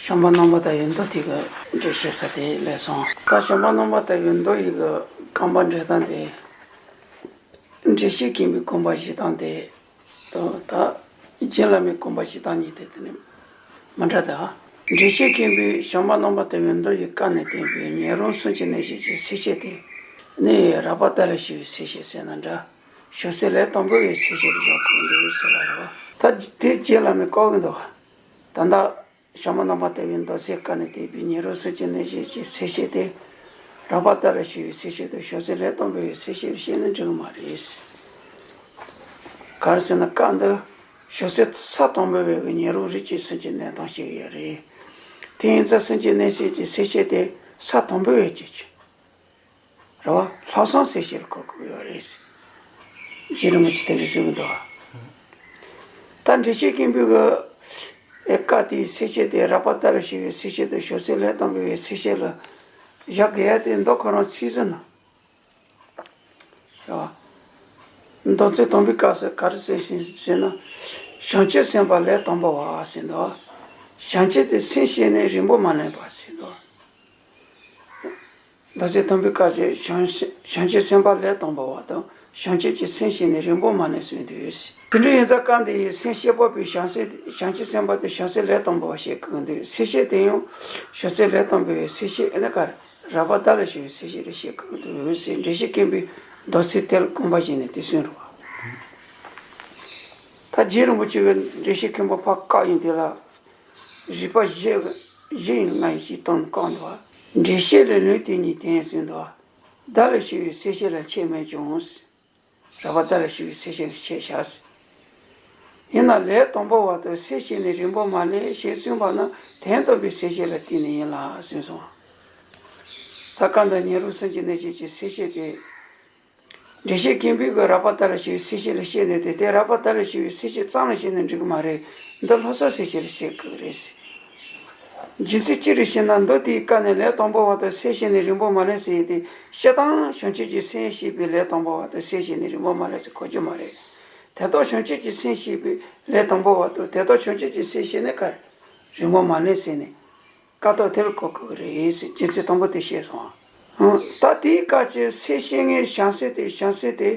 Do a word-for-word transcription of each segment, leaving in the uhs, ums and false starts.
བྱམས་པ་རྣམ་པར་དག་པའི་མདོ་དེ་གི་འགྲེལ་བཤད་ས་དེ་ལས་སོང་། ད་བྱམས་པ་རྣམ་པར་དག་པའི་མདོ་ཡི་གི་རྐང་པ་འགྲེལ་སྟངས་དེ། འགྲེལ་བཤད་མཁན་པོའི་དགོངས་པ་བཞེས་སྟངས་དེ། ད་རྗེ་བླ་མའི་དགོངས་པ་བཞེས་སྟངས་གཉིས་དེ་དེ་ནི་མི་འདྲ་ད། འགྲེལ་བཤད་མཁན་པོས་བྱམས་པ་རྣམ་པར་དག་པའི་མདོ་ཡི་བཀའ་ནས་བསྟན་པའི་ཉན་རང་སེམས་ཀྱི་གནས་བྱེད་ཀྱི་སེལ་བྱེད་དེ་ནི་རགས་པ་བརྡ་ལ་ཞུགས་པའི་སེལ་བྱེད་ཟེར་ན་འདྲ། བྱང་སེམས་ལས་དང་པོ་བའི་སེལ་བྱེད་དུ་བཞག་དགོས་འདུག་ཟེར་བ་རེད་བ། ད་དེ་རྗེ་བླ་མས་བཀག་གི་འདུག་བ། ད་ལྟ་བྱམས་པ་རྣམ་པར་དག་པའི་མདོ་སེལ་བཀའ་ནས་བསྟན་པའི་ཉན་རང་སེམས་ཀྱི་གནས་བྱེད་ཀྱི་སེལ་བྱེད་དེ། རགས་པ་བརྡ་ལ་ཞུགས་པའི་སེལ་བྱེད་དུ་བྱང་སེམས་ལས་དང་པོ་བའི་སེལ་བྱེད་བཤད་ན་འགྲིག་གི་མ་རེད། ག་རེ་ཟེར་ན་བཀའ་འདི་བྱང་སེམས་ས་དང་པོ་བའི་གི་ཉན་རང་རིགས་ཀྱི་སེམས་ཀྱི་གནས་སྟངས་ཤིག་ཡོད་རེད། དེ་ཡིན་ཙང་སེམས་ཀྱི་གནས་བྱེད་ཀྱི་སེལ་བྱེད་དེ་ས་དང་པོ་བའི་རྒྱུད་ཀྱི། རེད་བ། ལྷག་བསམ་སེལ་བྱེད་ལ་གོ་དགོས་ཡོད་རེད། རྗེ་རིན་པོ་ཆེ་དེ་འདྲ་གསུང་གི་འདུག་བ། ད་འགྲེལ་བཤད་མཁན་པོའི་གི་བཀའ་དེའི་སེལ་བྱེད་དེ་རགས་པ་བརྡ་ལ་ཞུགས་པའི་སེལ་བྱེད་དུ་བྱང་སེམས་ལས་དང་པོ་བའི་སེལ་བྱེད་ལ་བཞག་དགོས་ཡ་དེ་མདོ་ཁོ་རང་ཚིག་ཟིན་ན། རེད་བ། མདོ་ཚིག་དང་པོའི་སྐབས་སུ་ག་རེ་ཟེར་ཞིང་ཟེར་ན། བྱང་ཆུབ་སེམས་དཔའ་ལས་དང་པོ་བ་ཟེར་འདུག་བ། བྱང་ཆུབ་ཀྱི་སེམས་བསྐྱེད་ནས་རིང་པོ་མ་ལོན་པ་ཟེར་འདུག་བ། མདོ་ཚིག་དང་པོའི་སྐབས་སུ་བྱང་བྱང་ཆུབ་སེམས་དཔའ་ལས་དང་པོ་བ་དང་བྱང་ཆུབ་ཀྱི་སེམས་བསྐྱེད་ནས་རིང་པོ་མ་ལོན་ཟེར་འདུག་དེ་འདྲ་ཡིན་ཙང་བཀའ་འདི་ཡི་སེམས་བསྐྱེད་པ་པོའི་བྱང་སེམས་བྱང་ཆུབ་སེམས་དཔའ་དེ་བྱང་སེམས་ལས་དང་པོ་བ་བཤད་དགོས་འདུག་སེལ་བྱེད་དེ་ཡང་བྱང་སེམས་ལས་དང་པོ་བའི་སེལ་བྱེད་ཨེ་ན་ག་རེ། རགས་པ་བརྡ་ལ་ཞུགས་པའི་སེལ་བྱེད་ལ་བཤད་དགོས་འདུག་ཟེར་འགྲེལ་བཤད་མཁན་པོས་མདོ་ཚིག་དེ་ལ་དགོངས་པ་བཞེས་ནས་དེ་གསུངས་རེད་བ། ད་རྗེ་རིན་པོ་ཆེ་གི་འགྲེལ་བཤད་མཁན་པོ་ཕར་བཀག་ཡིན་དེ་ལ། རིགས་པ་བཞི་བཞི་ཡིན་ལྔ་ཡིན་ཞེས་སྟོན་བཀག་འདུག་བ། འགྲེལ་བཤད་ལས་ལུང་དེ་ཉིད་བསྟན་ཟེར་འདུག་བ། བརྡ་ལ་ཞུགས་པའི་སེལ་བྱེད་ལ་ཁྱད་མེད་ཀྱང་། རགས་པ་བརྡ་ལ་ཞུགས་པའི་སེལ་བྱེད་ལ་ཁྱད་བཞག་ཟེར། ཡིན་ན་ལས་དང་པོ་བ་དང་སེམས་བསྐྱེད་ནས་རིང་པོ་མ་ལོན་ཞེས་གསུངས་པ་ན་དོན་དམ་པའི་སེལ་བྱེད་ལ་བརྟེན་ནས་ཡིན་ལ་གསུངས་སོང་། ད་བཀའ་འདི་ཉན་རང་སེམས་ཀྱི་གནས་བྱེད་ཀྱི་སེལ་བྱེད་དེ། འགྲེལ་བཤད་མཁན་པོས་གི་རགས་པ་བརྡ་ལ་ཞུགས་པའི་སེལ་བྱེད་ལ་བཤད་ནས་དེ་དེ་རགས་པ་བརྡ་ལ་ཞུགས་པའི་སེལ་བྱེད་ཙམ་ལ་བཤད་ན་འགྲིག་གི་མ་རེད། འདི་ལྷག་བསམ་སེལ་བྱེད་ལ་བཤད་དགོས་རེད་ཟེར། རྒྱུ་མཚན་ཅི་རེད་ཞེ་ན་མདོ་དེའི་བཀའ་ནས་ལས་དང་པོ་བ་དང་སེམས་བསྐྱེད་ནས་རིང་པོ་མ་ལོན་ཟེར་ཡས་དེ་སྤྱིར་བཏང་བྱང་ཆུབ་ཀྱི་སེམས་བསྐྱེད་པའི་ལས་དང་པོ་བ་དང་སེམས་བསྐྱེད་ནས་རིང་པོ་མ་ལོན་ཟེར་གོ་རྒྱུ་མ་རེད། དེ་དག་བྱང་ཆུབ་ཀྱི་སེམས་བསྐྱེད་པའི་ལས་དང་པོ་བ་དང་དེ་དག་བྱང་ཆུབ་ཀྱི་སེམས་བསྐྱེད་ནས་ག་རེ་རིང་པོ་མ་ལོན་ཟེར་ནས། བཀའ་ཐོག་དེ་ལ་གོ་དགོས་ཀྱི་རེད་ཟེར་རྒྱུ་མཚན་དང་པོ་དེ་བཤད་སོང་ཨ། ད་དེའི་སྐབས་ཀྱི་སེམས་བསྐྱེད་ངེས་བྱང་སེམས་དེ་བྱང་སེམས་དེ། དེ་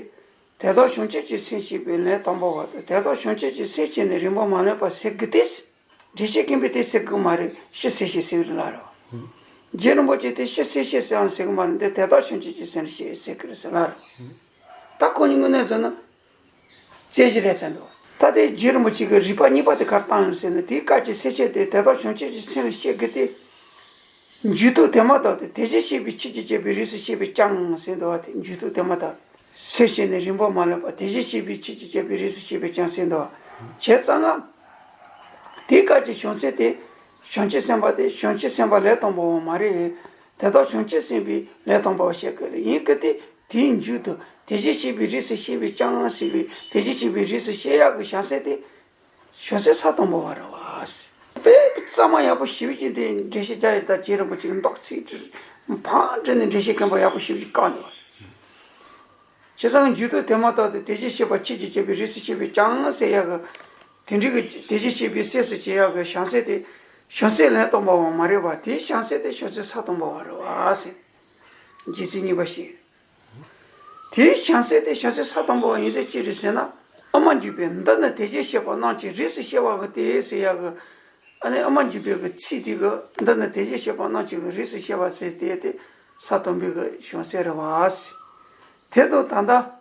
དག་བྱང་ཆུབ་ཀྱི་སེམས་བསྐྱེད་པའི་ལས་དང་པོ་བ་དང་དེ་དག་བྱང་ཆུབ་ཀྱི་སེམས་བསྐྱེད་ནས་རིང་པོ་མ་ལོན་པ་ཟེར་གི་སྟེ། འགྲེལ་བཤད་མཁན་པོས་དེ་ཟེར་གི་མ་རེད་ཕྱི་སེལ་བྱེད་ཟེར་གི་རེད་ལ་རེད་བ། རྗེ་རིན་པོ་ཆེས་དེ་ཕྱི་སེལ་བྱེད་ཟེར་ཡང་ཟེར་གི་མ་རེད་འདི་དེ་དག་བྱང་ཆུབ་ཀྱི་སེམས་ལ་བཤད་ཟེར་གི་རེད་ཟེར་ལ་རེད་བ། ད་ཁོ་གཉིས་དངོས་གནས་བཟོས་ན། རྩོད་གཞི་རེད་ཟེར་འདུག་ད་དེ་རྗེ་རིན་པོ་ཆེ་གི་རིགས་པ་གཉིས་པ་དེ་ག་རེ་བཏང་ཡོད་ཟེར་ན་དེའི་སྐབས་ཀྱི་སེལ་བྱེད་དེ་དེ་དག་བྱང་ཆུབ་ཀྱི་སེམས་ལ་བཤད་གི་སྟེ། མཇུག་ཐོགས་དེ་མ་ཐག་ཏུ་དེ་བཞིན་གཤེགས་པའི་ཆོས་ཀྱི་རྒྱལ་པོའི་རིགས་སུ་བཤད་པས་ཀྱང་ཟེར་འདུག་བ་དེ་མཇུག་ཐོགས་དེ་མ་ཐག་ཏུ་སེམས་བསྐྱེད་ནས་རིང་པོ་མ་ལོན་པ་དེ་བཞིན་གཤེགས་པའི་ཆོས་ཀྱི་རྒྱལ་པོའི་རིགས་སུ་བཤད་པས་ཀྱང་ཟེར་འདུག་བ། བྱས་ཙང་ང་། དེའི་སྐབས་ཀྱི་བྱང་སེམས་དེ། བྱང་ཆུབ་སེམས་དཔའ་དེ་བྱང་ཆུབ་སེམས་དཔའ་ལས་དང་པོ་བ་མ་རེད། དེ་དག་བྱང་ཆུབ་སེམས་དཔའི་ལས་དང་པོ་བ་བཤད་དགོས་རེད་ཡིན་གི་སྟེ་དེའི་མཇུག་ཏུ་དེ་བཞིན་གཤེགས་པའི་རིགས་སུ་བཤད་པས་ཀྱང་ཟེར་བའི་དེ་བཞིན་གཤེགས་པའི་རིགས་སུ་བཤད་ཡག་གི་བྱང་སེམས་དེ། བྱང་སེམས་ས་དང་པོ་བ་རེད་བ། དཔེ་གཙང་མ་ཡག་པོ་ཞེ་པོ་ཅིག་འདི་འགྲེལ་བཤད་རྒྱག་ཡག་ད་རྗེ་རིན་པོ་ཆེ་གི་མདོ་ཚིག་འདི་ཕར་འདྲེན་ནས་འགྲེལ་བཤད་མཁན་པོ་ཡག་པོ་ཞེ་པོ་ཅིག་བཀག་འདུག་བ། བྱས་ཙང་མཇུག་ཏུ་དེ་མ་ཐག་ཏུ་དེ་བཞིན་གཤེགས་པ་ཆོས་ཀྱི་རྒྱལ་པོའི་རིགས་སུ་བཤད་པས་ཀྱང་ཟེར་ཡག་གི། དེ་འདྲའི་གི་དེ་བཞིན་གཤེགས་པའི་སྲས་སུ་བྱེད་ཡག་གི་བྱང་སེམས་དེ། བྱང་སེམས་ལས་དང་པོ་བ་མ་རེད་བ་དེའི་བྱང་སེམས་དེ་བྱང་སེམས་ས་དང་པོ་བ་རེད་བ་ཟེར། རྗེ་བཙུན་གཉིས་པ་ཞིག་དེའི་བྱང་སེམས་དེ་བྱང་སེམས་ས་དང་པོ་བ་ཡིན་ཟེར་ཅི་རེད་ཟེར་ན། ཨ་མ་འཇུག་པས་འདི་ནི་དེ་བཞིན་གཤེགས་པ་རྣམས་ཀྱི་རིགས་སུ་བཤད་པ་གི་སྟེ་ཟེར་ཡག་གི། ཨ་ནི་ཨ་མ་འཇུག་པའི་གི་ཚིག་དེ་གི་འདི་ནི་དེ་བཞིན་གཤེགས་པ་རྣམས་ཀྱི་གི་རིགས་སུ་བཤད་པ་ཟེར་ཏེ་དེ་ས་དང་པོའི་གི་བྱང་སེམས་རེད་བ། དེ་དང་ད་ལྟ།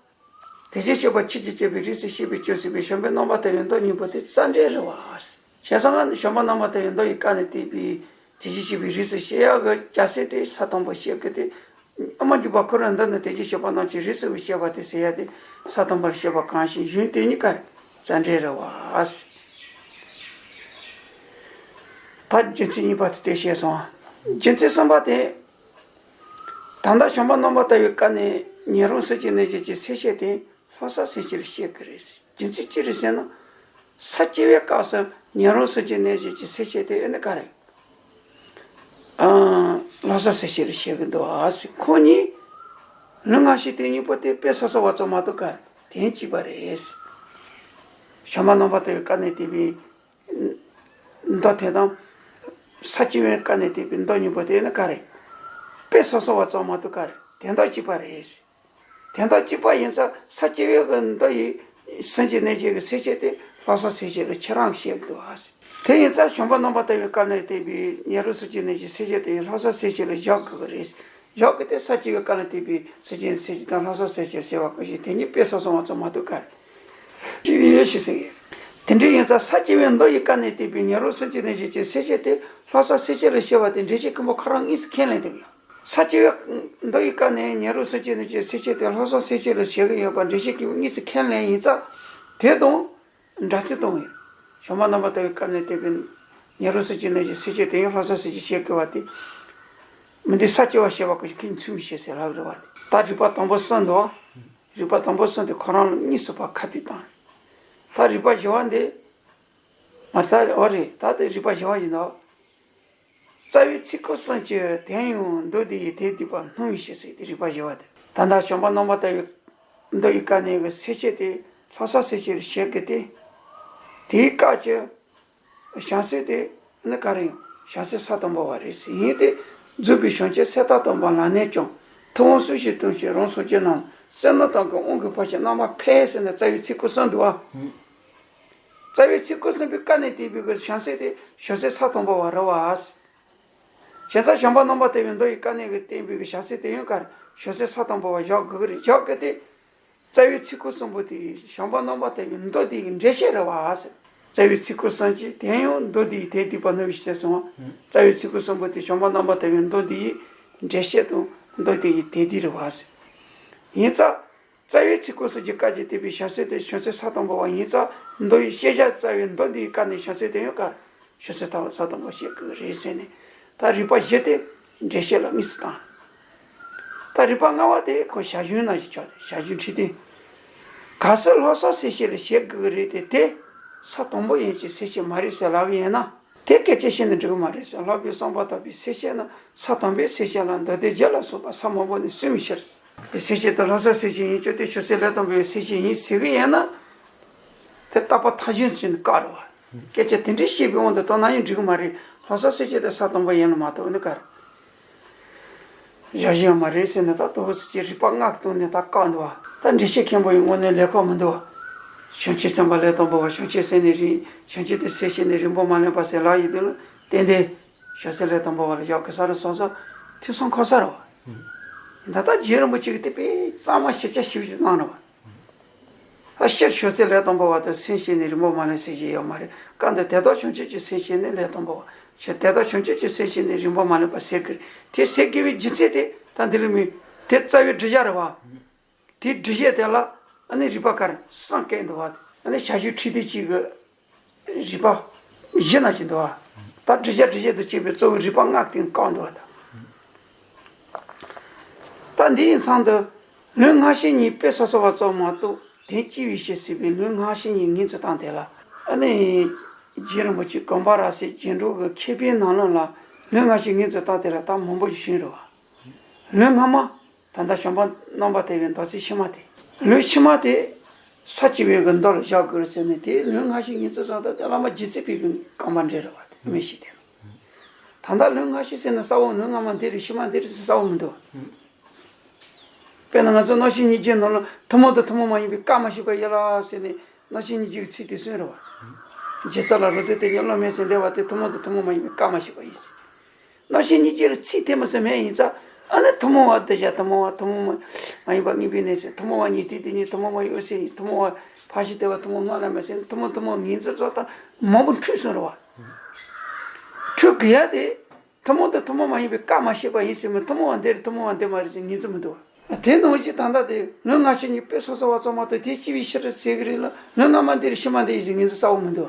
དེ་བཞིན་གཤེགས་པ་ཆོས་ཀྱི་རྒྱལ་པོའི་རིགས་སུ་བཤད་པས་ཀྱང་ཟེར་བའི་བྱམས་པའི་རྣམ་པར་དག་པའི་མདོ་གཉིས་པོ་དེ་རྩ་འགྲེལ་རེད་བ། བྱས་ཙང་ང་བྱམས་པ་རྣམ་པར་དག་པའི་མདོ་ཡི་བཀའ་ནས་བསྟན་པའི་དེ་བཞིན་གཤེགས་པའི་རིགས་སུ་བཤད་ཡག་གི་བྱང་སེམས་དེ་ས་དང་པོ་བཤད་གི་སྟེ། ཨ་མ་འཇུག་པ་ཁོ་རང་འདི་ནི་དེ་བཞིན་གཤེགས་པ་རྣམས་ཀྱི་རིགས་སུ་བཤད་པ་དེ་ཟེར་ཡ་དེ་ས་དང་པོར་བཤད་པ་གང་ཞིག་གཞུང་དེ་གཉིས་ཀ་རྩ་འགྲེལ་རེད་བ། ད་རྒྱུ་མཚན་གཉིས་པ་དེ་དེ་བཤད་སོང་། རྒྱུ་མཚན་གསུམ་པ་དེ། ད་ལྟ་བྱམས་པ་རྣམ་པར་དག་པའི་བཀའ་ནས་ཉན་རང་སེམས་ཀྱི་གནས་བྱེད་ཀྱི་སེལ་བྱེད་དེ། ལྷག་བསམ་སེམས་བསྐྱེད་ལ་བཤད་ཀྱི་རེད། རྒྱུ་མཚན་ཅི་རེད་ཟེར་ན། ས་བཅད་པའི་སྐབས་སུ་ཉན་རང་སེམས་བསྐྱེད་གནས་བྱེད་ཀྱི་སེལ་བྱེད་དེ་ཨེ་ནི་ག་རེད། ཨ། ལྷག་བསམ་སེམས་བསྐྱེད་ལ་བཤད་ཀྱི་འདུག་ཨ་ཟེར་ཁོ་གཉིས། ལུང་སྔ་ཕྱི་དེ་གཉིས་པོ་དེ་དཔེ་སོ་སོ་བ་ཚོ་མ་གཏོགས་ག་དོན་གཅིག་པ་རེད། བྱམས་པ་རྣམ་པར་དག་པའི་བཀའ་ནས་བསྟན་པའི། མདོ་དེ་དང་། ས་བཅུ་པའི་བཀའ་ནས་བསྟན་པའི་མདོ་གཉིས་པོ་དེ་ནི་ག་རེ། དཔེ་སོ་སོ་བ་ཙམ་མ་གཏོགས་ག་རེ། དོན་དག་གཅིག་པ་རེད། དོན་དག་གཅིག་པ་ཡིན་ཙང་ས་བཅུ་པའི་གི་མདོ་ཡི་སེམས་ཀྱི་གནས་བརྒྱད་ཀྱི་སེམས་བསྐྱེད་དེ་ལྷག་བསམ་སེམས་བསྐྱེད་ལ་ཁྱེད་རང་བཤད་ཀྱི་འདུག་ཨ། དེ་ཡིན་ཙང་བྱམས་པ་རྣམ་པར་དག་པའི་བཀའ་ནས་བསྟན་པའི་ཉོན་རང་སེམས་ཀྱི་གནས་བརྒྱད་སེམས་བསྐྱེད་དེ་ལྷག་བསམ་སེམས་བསྐྱེད་ལ་བཞག་དགོས་ཀྱི་རེད། བཞག་གི་དེ་ས་བཅུ་པའི་བཀའ་ནས་བསྟན་པའི་སེམས་བསྐྱེད་སེམས་བསྐྱེད་དང་ལྷག་བསམ་སེམས་བསྐྱེད་ཟེར་བ་ཀུན་གཞི་དེ་ཉིད་དཔེ་སོ་སོ་བ་ཙམ་མ་གཏོགས་ག་རེ། ཅི་ཡོད་ཞེས་ཟེར། དེ་འདྲ་ཡིན་ཙང་ས་བཅུ་པའི་མདོ་ཡི་བཀའ་ནས་བསྟན་པའི་ཉོན་རང་སེམས་ཀྱི་གནས་བརྒྱད་ཀྱི་སེམས་བསྐྱེད་དེ་ལྷག་བསམ་སེམས་བསྐྱེད་ལ་བཤད་པ་དེ་འགྲེལ་བཤད་མཁན་པོ་ཁོ་རང་དངོས་སུ་ཁས་ལེན་དེ་གི། ས་བཅུ་པའི་མདོ་ཡི་བཀའ་ནས་ཉོན་རང་སེམས་ཀྱི་གནས་བརྒྱད་སེམས་བསྐྱེད་དེ་ལྷག་བསམ་སེམས་བསྐྱེད་ལ་བཤད་གི་ཡོད་པ་འགྲེལ་བཤད་མཁན་པོ་དངོས་སུ་ཁས་ལེན་ཡིན་ཙང་དེ་དང་། འདྲ་ཚིག་གཏོང་བས། བྱམས་པ་རྣམ་པར་དག་པའི་བཀའ་ནས་བསྟན་པའི་ཉོན་རང་སེམས་ཀྱི་གནས་བརྒྱད་སེམས་བསྐྱེད་དེ་ཡང་ལྷག་བསམ་སེམས་བསྐྱེད་བཤད་དགོས་པ་དེ། མི་འདི་ས་བཅུ་པ་བཤད་པ་ཀུན་གཞི་ཁས་ཚུལ་མི་བཤད་ཟེར་ལབ་རེད་བ། ད་རིགས་པ་དང་པོ་གསུམ་འདུག་རིགས་པ་དང་པོ་གསུམ་དེ་ཁོ་རང་ལ་དངོས་སུ་ཕར་ཁ་ཐུག་བཏང་། ད་རིགས་པ་བཞི་པ་འདི། མ་ད་འོ་རེད་ད་དེ་རིགས་པ་བཞི་པ་ཡིན་ནོ། རྩ་བའི་ཚིག་ཀུན་གསུམ་གྱི་དོན་ཡང་མདོ་སྡེ་ཡི་དོན་བསྡུས་པ་སྣང་བའི་ཕྱིར་ཟེར་ཏེ་རིགས་པ་བཞི་པ་དེ། ད་ལྟ་བྱམས་པ་རྣམ་པར་དག་པའི་མདོ་ཡི་བཀའ་ནས་ཀྱི་སེམས་བསྐྱེད་དེ་ལྷག་བསམ་སེམས་བསྐྱེད་བཤད་དགོས་ཏེ། དེའི་སྐབས་ཀྱི་བྱང་སེམས་དེ་ནི་ག་རེ་ཡང་བྱང་སེམས་ས་དང་པོ་པ་རེད་ཟེར་ཡིན་ཏེ། རྫོགས་པའི་བྱང་ཆུབ་སེམས་དང་བསྟུན་པ་ལ་ནས་ཀྱང་ཐུབ་དབང་སུ་ཞིག་སྟོན་ཞིང་རང་སངས་རྒྱས་རྣམས་བསོད་ནམས་དང་གི་དབང་གི་བར་གྱི་རྣམ་པར་འཕེལ་ཟེར་ནས་རྩ་བའི་ཚིག་ཀུན་གསུམ་འདུག་བ། རྩ་བའི་ཚིག་ཀུན་གསུམ་པའི་བཀའ་ནས་བསྟན་པའི་གི་བྱང་སེམས་དེ་བྱང་སེམས་ས་དང་པོ་པ་རེད་བ། བྱས་ཙང་བྱམས་པ་རྣམ་པར་དག་པའི་མདོ་ཡི་བཀའ་ནས་ཀྱི་བསྟན་པའི་གི་བྱང་སེམས་དེ་ཡང་གར་བྱང་སེམས་ས་དང་པོ་པ་བཞག་དགོས་ཀྱི་རེད། བཞག་གི་དེ། རྩ་བའི་ཚིག་ཀུན་གསུམ་པོ་དེ་བྱམས་པ་རྣམ་པར་དག་པའི་མདོ་སྡེ་ཡི་འགྲེལ་བཤད་རེད་བ། རྩ་བའི་ཚིག་ཀུན་གསུམ་གྱི་དོན་ཡང་མདོ་སྡེ་ཡི་དོན་བསྡུས་པ་སྣང་བའི་ཕྱིར་ཟེར་སོང་བ། རྩ་བའི་ཚིག་ཀུན་གསུམ་པོ་དེ་བྱམས་པ་རྣམ་པར་དག་པའི་མདོ་སྡེ་ཡི་འགྲེལ་བཤད་དང་མདོ་སྡེ་ཡི་དོན་བསྡུས་རེད་བ། ཡིན་ཙང་། རྩ་བའི་ཚིག་ཀུན་གསུམ་གྱི་བཀའ་རྒྱུད་བསྟན་པའི་བྱང་སེམས་དེ་བྱང་སེམས་ས་དང་པོ་པ་ཡིན་ཙང་མདོ་ཡི་ཤེས་བྱ་རྩ་བའི་མདོ་འདིའི་བཀའ་ནས་བྱང་སེམས་དེ་ཡང་ག་བྱང་སེམས་ཐ་བ་ས་དང་པོ་བཤད་དགོས་རེད་ཟེར་ནས་ད་རིགས་པ་བཞི་དེ་འགྲེལ་བཤད་ལ་དངོས་སུ་བཏང་། ད་རིགས་པ་ལྔ་པ་དེ་ཁོ་ཞར་བྱུང་ན་ཞིག་ཆོག་ཞར་བྱུང་ཁྲིད་དེ། གལ་སྲིད་ལྷག་བསམ་སེམས་བསྐྱེད་ལ་བྱེད་དགོས་ཀྱི་རེད་དེ་དེ་ས་དང་པོ་ཡིན་གྱི་སེམས་བསྐྱེད་མ་རེད་ཟེར་ལབ་ཀྱི་ཡིན་ན། དེ་སྐད་ཆ་བཤད་ན་འགྲིག་གི་མ་རེད་ཟེར། ལྷག་པའི་བསམ་པ་དག་པའི་སེམས་བསྐྱེད་ནི་ས་དང་པོའི་སེམས་བསྐྱེད་ལ་མདོ་སྡེ་རྒྱན་ལ་སོགས་པ་ས་མང་པོ་ནས་གསུངས་པའི་ཕྱིར། དེ་སེམས་བསྐྱེད་དེ་ལྷག་བསམ་སེམས་བསྐྱེད་ཡིན་ཀྱང་དེ་ཆོས་སེམས་ལས་དང་པོའི་སེམས་བསྐྱེད་ཡིན་ཟེར་གི་ཡིན་ན། དེ་རྟག་པ་ཐལ་འགྱུར་ཅན་དུ་བཀག་རེད་བ། སྐད་ཆ་དེ་འདྲའི་བཤད་པའི་དབང་དུ་བཏང་ན་ཡང་འགྲིག་གི་མ་རེད། ལྷག་བསམ་སེམས་བསྐྱེད་དེ་ས་དང་པོ་ཡིན་ལ་མ་གཏོགས་ནི་ག་རེད། ཞར་བྱུང་ཡང་མ་རེད་ཟེར་ནས་ད་དོ་བོ་སི་ཅི་རིགས་པ་ལྔ་གི་སྟེང་ནས་ད་བཀག་འདུག་བ། ད་འགྲེལ་བཤད་མཁན་པོ་ཡི་དངོས་གནས་ལས་ཁག་མི་འདུག་བ། བྱང་ཆུབ་སེམས་དཔའ་ལས་དང་པོ་བ་བྱང་ཆུབ་སེམས་ནས་རིང་བྱང་ཆུབ་ཏུ་སེམས་བསྐྱེད་ནས་རིང་པོ་མ་ལོན་པ་ཟེར་ལབ་ཡོད་དུས་ལ་ཏན་ཏན་བྱང་སེམས་ལས་དང་པོ་བ་ལ་བཞག་དགོས་ས་རེད་བསམ་སོང་། ཐུགས་བསམ་འཁོར་ས་རེད་བ། ད་ལྟ་རྗེ་རིན་པོ་ཆེ་གིས་དེ་དཔེ་གཙང་མ་ཞིབ་ཆ་ཞིབ་ཅིག་གནང་རེད་བ། ཨ་སྤྱིར་བྱང་སེམས་ལས་དང་པོ་བ་དང་སེམས་བསྐྱེད་ནས་རིང་པོ་མ་ལོན་ཟེར་གྱི་ཡོད་མ་རེད། སྐབས་འདིར་དེ་དག་བྱང་ཆུབ་ཀྱི་སེམས་བསྐྱེད་ནས་ལས་དང་པོ་བ། ཞེས་དེ་དག་བྱང་ཆུབ་ཀྱི་སེམས་བསྐྱེད་ནས་རིང་པོ་མ་ལོན་པ་ཟེར་གྱི་རེད། དེ་ཟེར་དགོས་པའི་རྒྱུ་མཚན་དེ་ད་འདི་ལ་མི། དེ་རྩ་བའི་འགྲེལ་བཤད་རེད་བ། དེའི་འགྲེལ་བཤད་དེ་ལ་ཨ་ནི་རིགས་པ་ག་རེ་གསུམ་བཀོད་འདུག་བ། ཨ་ནི་ཞར་བྱུང་ཁྲིད་དེ་གཅིག་གི་རིགས་པ་བཞི་ན་ཞིག་འདུག་བ། ད་འགྲེལ་བཤད་འགྲེལ་བཤད་དུ་བཅས་པའི་གཙོ་བོའི་རིགས་པ་ལྔ་སྟེང་བཀག་འདུག་བ་ད། ད་འདི་ཡི་མཚམས་དུ་ལུང་སྔ་ཕྱི་གཉིས་དཔེ་སོ་སོ་བ་ཙམ་མ་གཏོགས་དོན་གཅིག་པའི་ཕྱིར་ཟེར་བའི་ལུང་སྔ་ཕྱི་གཉིས་ངོས་འཛིན་སྟངས་དེ་ལ་ཨ་ནི་རྗེ་རིན་པོ་ཆེ་གོམ་པ་རབ་གསལ་རྒྱན་དྲུག་གི་མཁས་པའི་ནང་ལོགས་ལ་ལུང་སྔ་ཕྱི་ངོས་འཛིན་སྟངས་དེ་ལ་ད་མང་པོ་ཞིག་བྱུང་རེད་བ། ལུང་སྔ་མ། ད་ལྟ་བྱམས་པ་རྣམ་པར་དག་པའི་མདོ་ཚིག་ཕྱི་མ་དེ། ལུང་ཕྱི་མ་དེ། ས་བཅུ་པའི་གི་མདོ་ལ་བཞག་དགོས་རེད་ཟེར་ནས་དེ་ལུང་སྔ་ཕྱི་ངོས་འཛིན་སྟངས་དེ་བླ་མ་རྗེ་བཙུན་པའི་གི་བཀའ་མ་འགྲེལ་རེད་བ་དེ་མི་ཤེས་དེ། ད་ལྟ་ལུང་སྔ་ཕྱི་ཟེར་ན་གསལ་བོ་ལུང་སྔ་མ་འདི་རེད་ཕྱི་མ་འདི་རེད་ཟེར་གསལ་བོ་མི་འདུག་དཔེར་ན་ང་ཚོ་རྣམ་བཤད་སྙིང་རྗེའི་ནང་ལ་ཐུན་མོང་དང་ཐུན་མོང་མ་ཡིན་པའི་བཀའ་མ་ཞིག་པ་ཡིན་ལ་ཟེར་ནས་རྣམ་བཤད་སྙིང་རྗེ་གི་ཚིག་དེ་གསུངས་རེད་བ། རྗེ་རྩ་ལ་རོལ་ཏེ་དེ་ཉིད་བློ་མེད་ཟེར་འདས་པ་དེ་ཐུན་མོང་དང་ཐུན་མོང་མ་ཡིན་པའི་བཀའ་མ་ཞིག་པ་ཡིན་ཟེར། རྣམ་བཤད་སྙིང་རྗེ་ལ་ཚིག་དེ་མ་ཟད་མེད་ཡིན་ཙང་ཨ་ནི་ཐུན་མོང་བ་དེ་བཞག་ཐུན་མོང་བ་ཐུན་མོང་མ་མ་ཡིན་པ་ངེས་པའི་གནས་ཚུལ་ཐུན་མོང་བ་ཉིད་དེ་དེ་ཉིད་ཐུན་མོང་མ་ཡིན་འོད་གསལ་ཉིད་ཐུན་མོང་བ་ཕར་ཕྱིན་དེ་བ་ཐུན་མོང་བ་སྔགས་ལ་མེད་ཟེར་ཐུན་མོང་ཐུན་མོང་ངོས་འཛིན་སོགས་དང་མང་པོ་འཁྲུལ་སོང་རེད་བ། འཁྲུལ་དགོས་ཡ་དེ་ཐུན་མོང་དང་ཐུན་མོང་མ་ཡིན་པའི་བཀའ་མ་ཤེས་པ་ཡིན་ཟེར་མི་ཐུན་མོང་བ་འདི་རེད་ཐུན་མོང་བ་འདི་མ་རེད་ཟེར་ངོས་འཛིན་མི་འདུག་བ། དེ་ནང་བཞིན་ད་ལྟ་དེ་ལུང་སྔ་ཕྱི་གཉིས་དཔེ་སོ་སོ་བ་ཙམ་མ་གཏོགས་དེ་སྤྱི་བའི་ཕྱིར་ཟེར་གི་རེད་ལ་ལུང་སྔ་མ་འདི་རེད་ཕྱི་མ་འདི་ཡིན་ཟེར་ངོས་འཛིན་གསལ་བོ་མི་འདུག་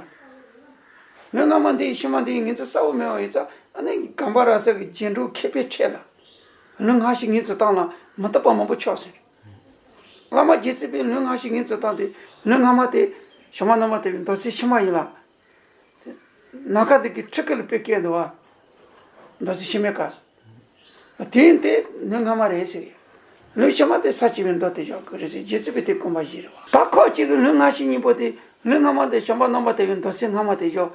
བ། ལུང་སྔ་མ་འདི་ཡིན་ཕྱི་མ་འདི་ཡིན་ངོས་འཛིན་གསལ་བོ་མེད་པ་ཡིན་ཙང་ཨ་ནི་གོམ་པ་རབ་གསལ་གྱི་རྗེས་འགྲོ་མཁས་པའི་ཁྲོད་ལ་ལུང་སྔ་ཕྱི་ངོས་འཛིན་སྟངས་ལ་མི་རྟག་པ་མང་པོ་ཆགས་སོང་། བླ་མ་རྗེ་བཙུན་པས་ལུང་སྔ་ཕྱི་ངོས་འཛིན་སྟངས་དེ་ལུང་སྔ་མ་དེ་བྱམས་པ་རྣམ་པར་དག་པའི་མདོ་ཚིག་ཕྱི་མ་ཡིན་ལ། ནམ་མཁའ་དེ་གི་ཁྲི་ཀ་ལ་དཔེ་བཀོད་འདུག་བ། མདོ་ཚིག་ཕྱི་མའི་སྐབས་སུ། དེ་ཡིན་ཏེ་ལུང་སྔ་མ་རེད་ཟེར། ལུང་ཕྱི་མ་དེ་ས་བཅུ་པའི་མདོ་དེ་བཞག་དགོས་རེད་ཟེར་རྗེ་བཙུན་པས་དེ་དགོངས་པ་བཞེས་རེད་བ། ད་ཁོ་གཅིག་གི་ལུང་སྔ་ཕྱི་གཉིས་པོ་དེ་ལུང་སྔ་མ་དེ་བྱམས་པ་རྣམ་པར་དག་པའི་མདོ་ཚིག་སྔ་མ་དེ་བཞག་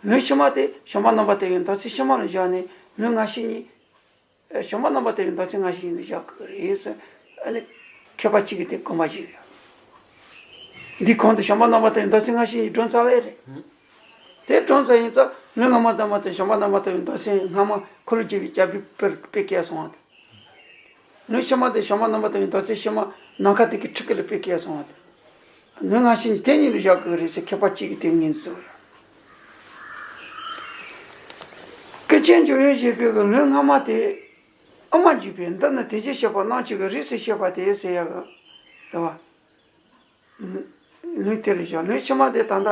ལུས་ཕྱི་མ་དེ་བྱམས་པ་རྣམ་པར་དག་པའི་མདོ་ཚིག་ཕྱི་མ་ལ་བཞག་ནས་ལུས་ང་ཤེས་གཉིས། བྱམས་པ་རྣམ་པར་དག་པའི་མདོ་ཚིག་ང་ཤེས་གཉིས་ལ་བཞག་དགོས་རེད་ཟེར། ཨ་ནི་མཁས་པ་གཅིག་གིས་དེ་དགོངས་པ་བཞེས་ཡོད། འདི་གོང་དུ་བྱམས་པ་རྣམ་པར་དག་པའི་མདོ་ཚིག་ང་ཤེས་གཉིས་སྒྲུང་རྩ་བའི་རེད། དེ་སྒྲུང་རྩ་ཡིན་ཙང་ལུས་ངག་མ་དང་མ་དང་བྱམས་པ་རྣམ་པར་དག་པའི་མདོ་ཚིག་སྔ་མ་འཁོར་ལོས་སྒྱུར་བའི་རྒྱལ་པོའི་དཔེར་དཔེ་བཀལ་སོང་བ་དང་། ལུས་ཕྱི་མ་དེ་བྱམས་པ་རྣམ་པར་དག་པའི་མདོ་ཚིག་ཕྱི་མ་ནམ་མཁའ་དེ་གི་ཁྲི་ཀ་ལ་དཔེ་བཀལ་སོང་བ་དང་། ལུས་ང་ཤེས་གཉིས་དེ་གཉིས་ལ་བཞག་དགོས་རེད་ཟེར་མཁས་པ་གཅིག་གིས་དེ་ངོས་འཛིན་བྱས་ཡོད། ཀུན་མཁྱེན་འཇམ་དབྱངས་བཞད་པའི་གི་ལུས་སྔ་མ་དེ་དབུ་མ་འཇུག་པའི་མདོ་ནི་དེ་བཞིན་གཤེགས་པ་རྣམ་བཅུ་གི་རིགས་སུ་བཤད་པ་དེ་ཟེར་ཡག་གི་རེད་བ། ལུས་དེ་ལ་བཞག་ལུས་ཕྱི་མ་དེ་ད་ལྟ་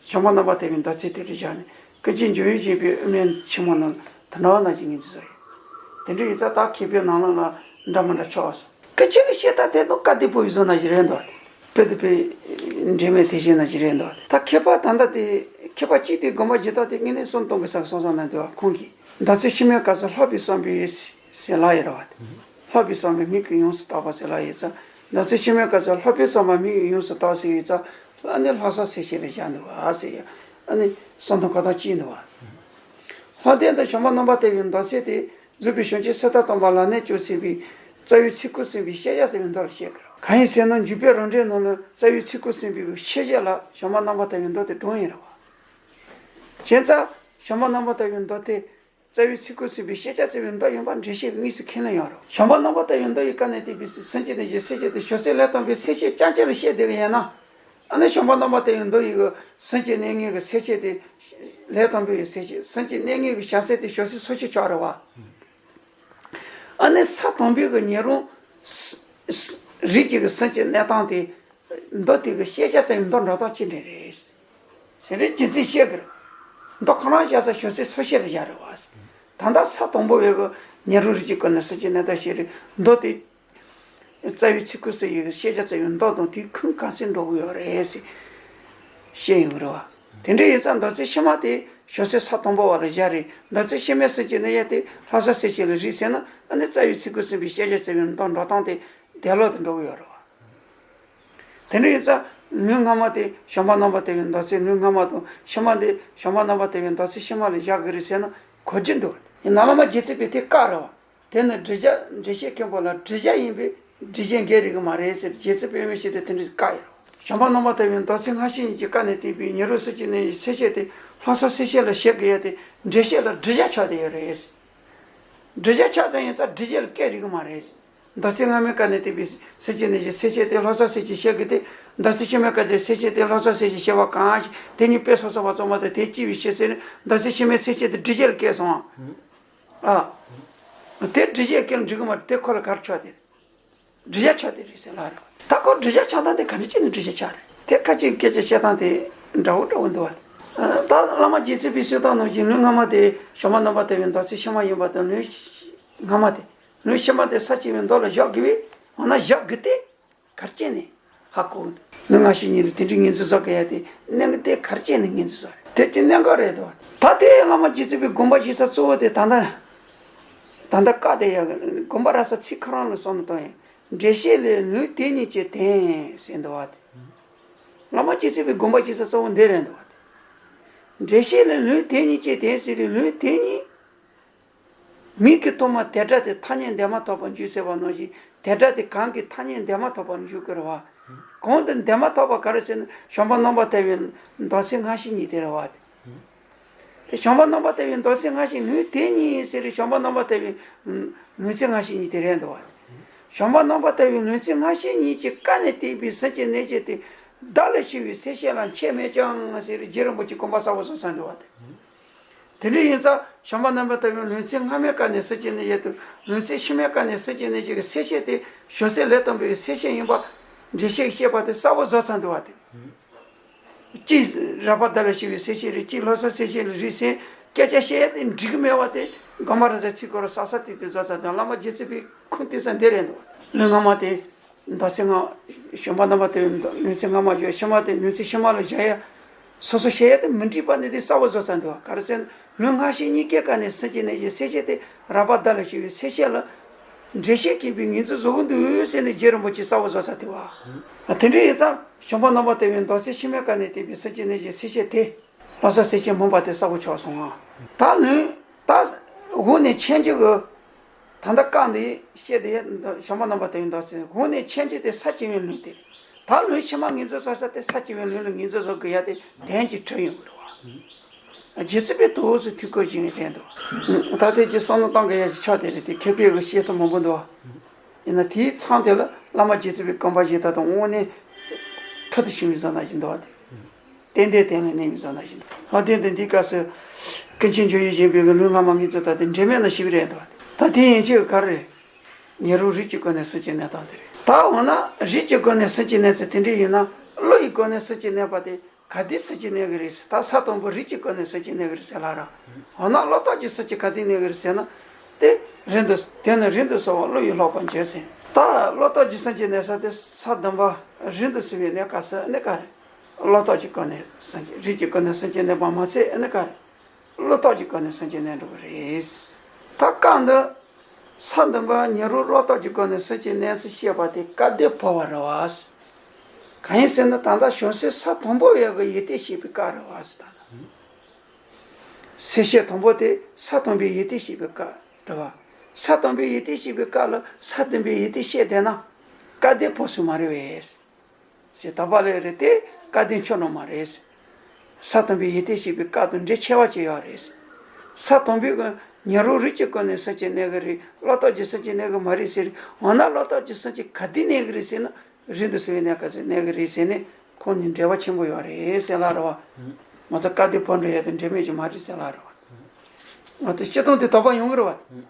བྱམས་པ་རྣམ་པར་དག་པའི་མདོ་ཚིག་དེ་ལ་བཞག་ནས་ཀུན་མཁྱེན་འཇམ་དབྱངས་བཞད་པའི་དབུ་མའི་ཆེན་མོ་རྣམས་དེ་འདྲ་བ་ནང་བཞིན་ངོས་འཛིན་བྱས་ཡོད། དེ་འདྲ་ཡིན་ཙང་ད་མཁས་པའི་ནང་ལོགས་ལ་འདྲ་མི་འདྲ་ཆགས་སོང་། ཀུན་མཁྱེན་གྱི་བཤད་སྟངས་དེ་ནི་བཀའ་བདེ་པོ་ཡི་བཟོ་ནང་བཞིན་རེད་འདུག་དཔེ་དེ་དཔེ་འདྲེས་མའི་དེ་བཞིན་ནང་བཞིན་རེད་འདུག་ད་མཁས་པ་ད་ལྟ་དེ་མཁས་པ་གཅིག་དེ་དགོངས་པ་བཞེས་སྟངས་དེ་དངོས་གནས་སེམས་གཏིང་གི་ས་གསང་གསང་ན་འདུག་བ། ཁོང་གིས་མདོ་ཚིག་ཕྱི་མའི་སྐབས་སུ་ལྷག་པའི་བསམ་པས་ཟེར་ལབ་ཡོད་རེད་བ། ལྷག་པའི་བསམ་པས་མིག་གིས་ཡོངས་སུ་དག་པ་ཟེར་ལབ་ཡོད་ཙང་མདོ་ཚིག་ཕྱི་མའི་སྐབས་སུ་ལྷག་པའི་བསམ་པས་མིག་གིས་ཡོངས་སུ་དག་ཟེར་ཡོད་ཙང་ཨ་ནི་ལྷག་བསམ་གསལ་བྱེད་ལ་བཞག་འདུག་བ་ཟེར་ཡ། ཨ་ནི་བསམ་གཏན་ཁ་ཐག་གཅིག་འདུག་བ། ལྷག་ལྡན་དུ་བྱམས་པ་རྣམ་པར་དག་པའི་མདོ་ཚིག་དེ་རྫོགས་པའི་བྱང་ཆུབ་སེམས་དཔའ་དམ་པ་བླ་མེད་མཆོག་ཟེར་བའི་རྩ་བའི་ཚིག་ཁུངས་ཟིན་པའི་ཤེས་བྱ་ཟེར་བའི་མདོ་ལ་བཤད་ཀྱི་རེད། གང་ཡིན་ཟེར་ན་འཇུག་པའི་རང་འགྲེལ་ནང་ལ་རྩ་བའི་ཚིག་ཁུངས་ཟིན་པའི་ཤེས་བྱ་ལ་བྱམས་པ་རྣམ་པར་དག་པའི་མདོ་དེ་སྒྲུང་ཡིན་རེད་བ། བྱས་ཙང་བྱམས་པ་རྣམ་པར་དག་པའི་མདོ་དེ་རྩ་བའི་ཚིག་ཁུངས་ཟིན་པའི་ཤེས་བྱ་ཟེར་བའི་མདོ་ཡིན་པ་འགྲེལ་བཤད་ཀྱི་དངོས་སུ་ཁས་ལེན་ཡོད་རེད། བྱམས་པ་རྣམ་པར་དག་པའི་མདོ་ཡི་བཀའ་ནས་བསྟན་པའི་སེམས་ཅན་ནད་བཞིའི་སེལ་བྱེད་དེ་བྱང་སེམས་ལས་བརྟེན་པའི་སེལ་བྱེད་རྐྱང་རྐྱང་ལ་བཤད་བསྡད་ཀྱི་ཡིན་ན། ཨ་ནི་བྱམས་པ་རྣམ་པར་དག་པའི་མདོ་ཡི་གི་སེམས་ཅན་ནད་ངན་གྱི་སེལ་བྱེད་དེ་ལས་དང་པོའི་སེལ་བྱེད། སེམས་ཅན་ནད་ངན་གྱི་བྱང་སེམས་དེ་བྱང་སེམས་འཚོ་བྱེད་ཆགས་རེད་བ། ཨ་ནི་ས་དང་པོའི་གི་ཉེ་རུང་ས་ས་རིགས་ཀྱི་གི་སེམས་ཅན་གནས་སྟངས་དེ་མདོ་དེ་གི་ཤེས་བྱ་ཙམ་མདོ་འགྲོ་སྟངས་ཅི་འདྲ་རེད། ཟེར་རེད་རྒྱུ་མཚན་བཤད་གི་རེད། མདོ་ཁོ་རང་བཞག་ས་བྱང་སེམས་འཚོ་བྱེད་ལ་བཞག་རེད་བ། ད་ལྟ་ས་དང་པོ་བའི་གི་ཉེ་རུང་རིགས་ཀྱི་སྐོར་ནས་སེམས་ཅན་གནས་སྟངས་བཤད་རེད། མདོ་དེ། རྩ་བའི་ཚིག་ཁུངས་སུ་ཡོད་ཤེས་བྱ་ཙམ་ཡང་མདོ་དང་དེའི་ཁུངས་གང་ཟག་འགྲོ་གི་ཡོད་རེད་ཟེར་བཤད་ཡོང་གི་རེད་བ། དེ་འདྲ་ཡིན་ཙང་མདོ་ཚིག་ཕྱི་མ་དེ་བྱང་སེམས་ས་དང་པོ་བ་ལ་བཞག་རེད། མདོ་ཚིག་ཕྱི་མའི་སེམས་ཅན་ནད་ཡ་དེ་ལྷག་བསམ་སེལ་བྱེད་ལ་རིགས་ཟེར་ན་ཨ་ནི་རྩ་བའི་ཚིག་ཁུངས་ཟིན་པའི་ཤེས་བྱ་ཙམ་ཡང་མདོ་འགྲོ་སྟངས་དེ་དེ་ལོག་ཏུ་འགྲོ་གི་ཡོད་རེད་བ། དེ་འདྲ་ཡིན་ཙང་ལུས་སྔ་མ་དེ་བྱམས་པ་རྣམ་པར་དག་པའི་མདོ་ཚིག་ལུས་སྔ་མ་དང་ཕྱི་མ་དེ་བྱམས་པ་རྣམ་པར་དག་པའི་མདོ་ཚིག་ཕྱི་མ་ལ་བཞག་གི་རེད་ཟེར་ན་གོ་རྒྱུ་འདུག་ཡིན་ན་བླ་མ་རྗེ་བཙུན་པས་དེ་བཀག་རེད་བ། དེ་ནི་འགྲེལ་བཤད་འགྲེལ་བཤད་མཁན་པོ་ལ་འགྲེལ་བཤད་ཡིན་པས་འགྲེལ་བཤད་འགལ་རིགས་མ་རེད་ཟེར་རྗེ་བཙུན་པད་མའི་ཞལ་དུ་དེ་འདྲ་བཀག་ཡོད། བྱམས་པ་རྣམ་པར་དག་པའི་མདོ་ཚིག་སྔ་ཕྱི་གཉིས་ཀྱི་བཀའ་ནས་བསྟན་པའི་ཉེ་རུང་སེམས་ཅན་ནད་ཀྱི་སེལ་བྱེད་དེ་ལྷག་བསམ་སེལ་བྱེད་ལ་བཤད་དགོས་ཡ་དེ་འགྲེལ་བཤད་ལ་འགྲེལ་བྱ་ཆགས་བསྡད་ཡོད་རེད། འགྲེལ་བྱ་ཆགས་ཙམ་ཡིན་ཙང་འགྲེལ་བཤད་ལ་འགལ་རིགས་མ་རེད། མདོ་ཚིག་སྔ་མའི་བཀའ་ནས་བསྟན་པའི་སེམས་ཅན་ནད་ཀྱི་སེལ་བྱེད་དེ་ལྷག་བསམ་སེལ་བྱེད་བཤད་དགོས་ཏེ། མདོ་ཚིག་ཕྱི་མའི་བཀའ་ནས་སེལ་བྱེད་དེ་ལྷག་བསམ་སེལ་བྱེད་བཤད་པ་གང་ཞིག་དེ་གཉིས་དཔེ་སོ་སོ་བ་ཚང་མ་དང་དེ་གཅིག་པའི་ཕྱིར་ཟེར་ནས་མདོ་ཚིག་ཕྱི་མའི་སེལ་བྱེད་དེ་འགྲེལ་བཤད་ལ་འགལ་སོང་ཨ། ཨ། དེ་འགྲེལ་བཤད་སྐད་འགྲིག་གི་མ་རེད་དེ་ཁོ་ལ་གར་ཆོག་དེ། འགྲེལ་བཤད་ཆོག་དེ་རེད་ཟེར་ལ་རེད། ད་ཁོ་འགྲེལ་བཤད་ཆགས་སྟངས་དེ་ག་འདྲ་བྱས་ནས་འགྲེལ་བཤད་ཆགས་རེད་དེ་ཁ་ཅིག་སྐད་ཆ་བཤད་སྟངས་དེ་འདྲ་བོ་འདྲ་བོ་འདུག་བ། ད་བླ་མ་རྗེ་བཙུན་པའི་གསུང་སྟངས་ནང་བཞིན་ལུས་སྔ་མ་དེ་བྱམས་པ་རྣམ་པར་དག་པའི་མདོ་ཚིག་ཕྱི་མ་ཡིན་པ་དང་ལུས་སྔ་མ་དེ་ལུས་ཕྱི་མ་དེ་ས་བཅད་པའི་མདོ་ལ་བཞག་དགོས་པས་འོ་ན་བཞག་དགོས་ཏེ། གར་བྱས་ནས་ཧ་གོ་གི་འདུག་ལུས་ང་ཤེས་གཉིས་ལ་དེ་འདྲའི་ངོས་འཛིན་བཟོ་དགོས་ཡ་དེ་གནད་འགག་དེ་གར་བྱས་ནས་ངོས་འཛིན་བཟོ་རེད་དེ་ཅི་གནད་འགག་རེད་དོ། ད་དེ་བླ་མ་རྗེ་བཙུན་པའི་དགོངས་པ་བཞེས་ས་གཙོ་བོ་དེ་ད་ལྟ་ད་ལྟ་བཀའ་དེ་ཡ་དགོངས་པ་ར་ས་ཚིག་ཁོ་རང་ལ་བསམ་བློ་གཏོང་ཡ། འགྲེལ་བཤད་ལས་ལུས་དེ་ཉིད་ཀྱི་དོན་ཟེར་འདུག་བ་དེ། བླ་མ་རྗེ་བཙུན་པའི་དགོངས་པ་བཞེས་ས་གཙོ་བོ་འདི་རེད་འདུག་བ་དེ། འགྲེལ་བཤད་ལས་ལུས་དེ་ཉིད་ཀྱི་དོན་ཟེར་དུས་ལུས་དེ་ཉིད། མིག་གིས་མཐོང་བ་དེ་འདྲ་དེ་ཐ་སྙད་འདས་མ་ཐག་པར་འཇུག་ཟེར་བ་ནང་བཞིན་དེ་འདྲ་དེ་གང་གིས་ཐ་སྙད་འདས་མ་ཐག་པར་འཇུག་དགོས་རེད་བ། གང་དུ་འདས་མ་ཐག་པ་ག་རེ་ཟེར་ན་བྱམས་པ་རྣམ་པར་དག་པའི་མདོ་ཚིག་སྔ་ཕྱི་གཉིས་དེ་རེད་བ། དེ་བྱམས་པ་རྣམ་པར་དག་པའི་མདོ་ཚིག་སྔ་ཕྱི་ལུས་དེ་ཉིད་ཟེར་རེད་བྱམས་པ་རྣམ་པར་དག་པའི་ལུས་ཚིག་སྔ་ཕྱི་གཉིས་དེ་རེད་འདུག་བ། བྱམས་པ་རྣམ་པར་དག་པའི་ལུས་ཚིག་སྔ་ཕྱི་གཉིས་ཀྱི་བཀའ་ནས་བསྟན་པའི་སེམས་ཅན་ནད་བྱེད་དེ་བདག་ལ་ཞུགས་པའི་སེལ་བྱེད་ལ་འཆད་མེད་ཀྱང་ཟེར་རྗེ་རིན་པོ་ཆེ་དགོངས་པ་གསལ་པོ་བཟོ་ཚར་འདུག་བ་དེ། དེ་འདྲ་ཡིན་ཙང་བྱམས་པ་རྣམ་པར་དག་པའི་ལུས་ཚིག་སྔ་མའི་བཀའ་ནས་སེལ་བྱེད་ནི་ཡོད་དུ་ལུས་ཚིག་ཕྱི་མའི་བཀའ་ནས་སེལ་བྱེད་ནི་ཞིག་གི་སེལ་བྱེད་དེ་བྱང་སེམས་ལས་བརྟེན་པའི་སེལ་བྱེད་ཡིན་པ་འགྲེལ་བཤད་བཤད་པ་དེ་གསལ་པོ་བཟོ་ཚར་འདུག་བ་དེ། གཅིག་རགས་པ་བདག་ལ་ཞུགས་པའི་སེལ་བྱེད་རེད་གཅིག་ལྷག་བསམ་སེལ་བྱེད་ལ་རིགས་ཟེར་སྐད་ཆ་བཤད་ཡ་དེ་འགྲིག་གི་མེད་བ་དེ་དགོངས་པ་ར་ས་ཚིག་སྐོར་གསལ་གསལ་ཏིག་ཏིག་བཟོ་ཚར་དང་བླ་མ་རྗེ་བཙུན་པའི་ཁུངས་གཏུགས་ས་འདི་རེད་འདུག་བ། ལུས་སྔ་མ་དེ། མདོ་ཚིག་སྔ། བྱམས་པ་རྣམ་པར་དག་པའི་མདོ་ལུས་ཚིག་སྔ་མ་བརྗོད་ཕྱི་མ་དེ་ལུས་ཚིག་ཕྱི་མ་ལ་བཞག་ཡ། སོ་སོ་བཤད་ཡ་དེ་མི་འགྲིག་པ་ནི་དེ་གསལ་པོ་བཟོ་ཚར་འདུག་ག་རེ་ཟེར་ན་ལུས་སྔ་ཕྱི་གཉིས་ཀའི་བཀའ་ནས་སེལ་བྱེད་ནད་བཞིའི་སེལ་བྱེད་དེ་རགས་པ་བདག་ལ་ཞུགས་པའི་སེལ་བྱེད་ལ། འགྲེལ་བཤད་མཁས་པའི་ངོས་འཛིན་བཟོ་གི་འདུག་ཟེར་ནས་རྗེ་རིན་པོ་ཆེས་གསལ་པོ་བཟོ་ཚར་འདུག་བ། དེ་འདྲ་ཡིན་ཙང་བྱམས་པ་རྣམ་པར་དག་པའི་མདོ་ཚིག་ཕྱི་མའི་བཀའ་ནས་བསྟན་པའི་སེལ་བྱེད་ནད་བཞིའི་སེལ་བྱེད་དེ། ལྷ་ས་སེར་ཆེན་མུན་པ་དེ་གསལ་པོ་ཆགས་སོང་ང་། ད་ལུས་ད་འོག་ནས་མཆན་ཆུ་གི། ད་ལྟ་བཀའ་འདི་བཤད་དེ་བྱམས་པ་རྣམ་པ་དེ་ཡི་འདོགས་ཚེ་འོག་ནས་མཆན་ཆུ་དེ་ས་བྱི་བའི་ལུས་དེ། ད་ལུས་ཕྱི་མ་ངོས་འཛིན་བཟོ་ས་དེ་ས་བྱི་བའི་ལུས་ལ་ངོས་འཛིན་བཟོ་དགོས་ཡ་དེ་གདན་གྱི་ཁྲིད་ཡོང་གི་རེད་བ། རྗེ་བཙུན་པས་དུས་སུ་ཐུགས་བཀོད་བྱས་ནས་དྲན་འདུག་ད་ལྟའི་ཀྱི་བསམ་བློ་གཏོང་དགོས་ཡ་གི་ཕྱོགས་དེ་རེད་དེ། མཁས་པའི་གི་བཤད་ས་མང་པོ་འདུག་བ། ཡིན་ན་དེའི་མཚམས་དེ་ལ་བླ་མ་རྗེ་བཙུན་པའི་བཀའ་འབངས་ཞིག་ད་དུང་དངོས་གནས་ཁྲིད་དུ་ཞུགས་པའི་བཟོ་ན་བཞིན་འདུག་བ་དེ། ཏན་ཏན་ཏན་ལ་གནས་པའི་བཟོ་ན་བཞིན་འདུག་ལྷག་དོན་དུ་འདིའི་སྐབས་སུ་ཀུན་མཁྱེན་འཇམ་དབྱངས་བཞད་པའི་གི་ལུས་སྔ་མ་ངོས་འཛིན་ད་དེ་འབྲེལ་མེད་ན་ཞིག་རེད་འདུག་ད་དེ་ཡན་ཆད་ག་རེ་རེད། ཉེ་རུ་རིགས་ཀྱི་སྒོ་ནས་སེམས་ཅན་གནས་སྟངས་དེ་རེད། ད་འོ་ན་རིགས་ཀྱི་སྒོ་ནས་སེམས་ཅན་གནས་ཚུལ་དེ་འདྲ་ཡིན་ན་བློ་ཡི་སྒོ་ནས་སེམས་ཅན་གནས་པ་དེ་ག་དུས་སེམས་ཅན་གནས་ཀྱི་རེད་ཟེར། ད་ས་དང་པོ་རིགས་ཀྱི་སྒོ་ནས་སེམས་ཅན་གནས་ཀྱི་རེད་ཟེར་ལ་ར། འོ་ན་བློ་རྟོག་གི་སེམས་ཅན་ག་དུས་གནས་ཀྱི་རེད་ཟེར་ན། དེ་རིང་དུ་དེ་ནི་རིང་དུ་གསལ་བ་བློ་ཡིས་ལྷག་པར་འགྱུར་ཟེར། ད་བློ་རྟོག་གི་སེམས་ཅན་གནས་ས་དེ་ས་བདུན་པ་རིང་དུ་གསལ་བའི་གནས་སྐབས་སུ་གནས་ག་རེད། བློ་རྟོག་གི་སྒོ་ནས་སེམས་ཅན་རིགས་ཀྱི་སྒོ་ནས་སེམས་ཅན་གནས་པ་མ་ཚད་གནས་ག་རེད། བློ་རྟོག་གི་སྒོ་ནས་སེམས་ཅན་གནས་འགྲོ་གི་རེད། ད་སྐབས་འདི་ས་བདུན་པ་ཉེ་རུ་བློ་རྟོག་གི་སྒོ་ནས་སེམས་ཅན་གནས་ཚུལ་བཤད་པ་དེ་སྐལ་ལྡན་འབུལ་བ་རེད་བ། གང་ཡིན་ཟེར་ན་ད་ལྟ་བྱང་སེམས་ས་དང་པོ་ཡོད་གི་ཡིད་བརྟན་བྱེད་པའི་སྐབས་རེད་བ་ཟེར་ད་ལ། སེམས་བསྐྱེད་དང་པོ་དེ་ས་དང་པོའི་ཡིད་བརྟན་བྱེད་པའི་སྐབས་རེད་བ། ས་དང་པོའི་ཡིད་བརྟན་བྱེད་པའི་སྐབས་ལ་ས་བདུན་པའི་ཡིད་བརྟན་བཤད་བསྡད་ན་སྐལ་ལྡན་འབུལ་སྲོལ་མ་རེད་བས། ཞེས་དག་པ་ལས་རེད་དེ་སྐལ་ལྡན་ཆོས་རྣམས་མ་རེད། ས་དང་པོའི་ཡིད་བརྟན་བྱེད་པའི་སྐབས་དང་འབྲེལ་ཆེ་བ་ཅིག་ཡོད་རེད། ས་དང་པོའི་ཉེ་རུ་རིགས་ཀྱི་སྒོ་ནས་སེམས་ཅན་གནས་ཀྱི་རེད། བློ་རྟོག་གི་སེམས་ཅན་གནས་ཀྱི་མ་རེད་ཟེར། འོ་ན་བློ་རྟོག་གི་སེམས་ཅན་ག་དུས་གནས་ཀྱི་རེད་ཟེར་ན། རིང་དུ་གསལ་བའི་གནས་སྐབས་སུ་གནས་ཀྱི་རེད་ཟེར་ནས་ཁོང་གཉིས་འབྲེལ་བ་ཆེན་པོ་ཡོད་རེད་ཟེར་ལ་རེད་བ། ང་ཚོ་སྐལ་ལྡན་འབུལ་འགྲོ་ཡ་དང་འབྲེལ་མེད་ཀྱི་མ་རེད་ཟེར་ལ་རེད་བ། ང་ཚོ་སྤྱིར་བཏང་དེ་དོགས་པ་ཡོང་གི་རེད་བ།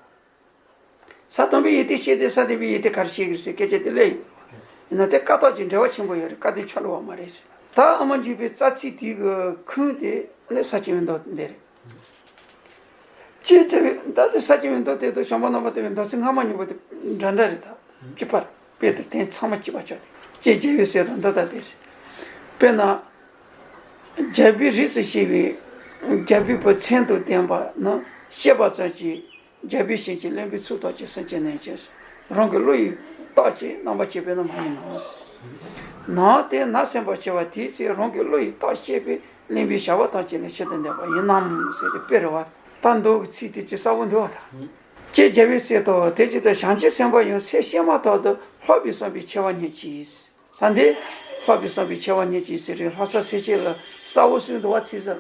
ས་དང་པོའི་ཡིད་བརྟན་བཤད་དེ་ས་བདུན་པའི་ཡིད་བརྟན་ག་རེ་བཤད་ཀྱི་རེད་ཟེར་སྐད་ཆ་དེ་སླེབས་ཡོད། ཡིན་ན་དེ་སྐབས་ཐོག་གི་འབྲེལ་བ་ཆེན་པོ་ཡོད་རེད། སྐལ་ལྡན་ཆོས་འགྲོ་བ་མ་རེད་ཟེར། ད་ཨ་མ་འཇུ་པའི་རྩ་ཚིག་དེའི་གི་ཁུངས་དེ་ནི་ས་བྱི་བའི་མདོ་འདི་རེད། ཅེས་བྱ་བའི་ད་དེ་ས་བྱི་བའི་མདོ་དེ་དང་བྱམས་པ་རྣམ་པར་ལྟ་བའི་མདོ་ཚིག་སྔ་མ་གཉིས་པོ་དེ་འདྲ་འདྲ་རེད་ད། གཅིག་པ་རེད། དཔེ་དེ་དོན་ཚང་མ་གཅིག་པ་ཆགས་རེད། ཅེས་བྱ་བའི་ཟེར་དང་འདི་ལྟ་སྟེ། དཔེར་ན། རྒྱལ་པོའི་རིགས་སུ་སྐྱེས་པའི་རྒྱལ་པོའི་བུ་མཚན་དང་ལྡན་པ་ནི་བཤད་པ་ཙམ་གྱིས་རྒྱལ་པོའི་ཞིང་གི་གླེན་པའི་ཚུལ་ཐམས་ཅད་སེམས་ཅན་གནས་ཀྱང་རང་གི་བློ་ཡིས་བཏགས་ཀྱིས་རྣམ་པར་བཅད་པས་ནི་མ་ཡིན་ནོ། ནའང་དེས་ནག་སེམས་པར་བྱ་བ་དེའི་ཚེ་རང་གི་བློ་ཡིས་བཏགས་བཅད་པས་གླེན་པའི་བྱ་བ་ཐམས་ཅད་ལས་ཕྱིར་དུ་འདས་པ་ཡིན་ནམ་ཟེར་ཏེ་དཔེ་རེད་བ། ད་མདོ་གི་ཚིག་དེ་ཅིག་གསལ་པོ་འདུག་བ་ད། ཅེས་རྒྱལ་པོས་ཟེར་ཏོ། དེ་ཅི་ལྟར་བྱང་ཆུབ་སེམས་དཔའ་ཡང་སེམས་བསྐྱེད་མ་ཐག་ཏུ་ལྷག་པའི་བསམ་པས་ཕྱེ་བ་ཉིད་ཀྱིས། ད་འདི་ལྷག་པའི་བསམ་པས་ཕྱེ་བ་ཉིད་ཀྱིས་ཟེར་རེད། ལྷག་བསམ་སེམས་བསྐྱེད་ལ་གསལ་པོ་གསུངས་འདུག་བ་ཚིག་གསལ།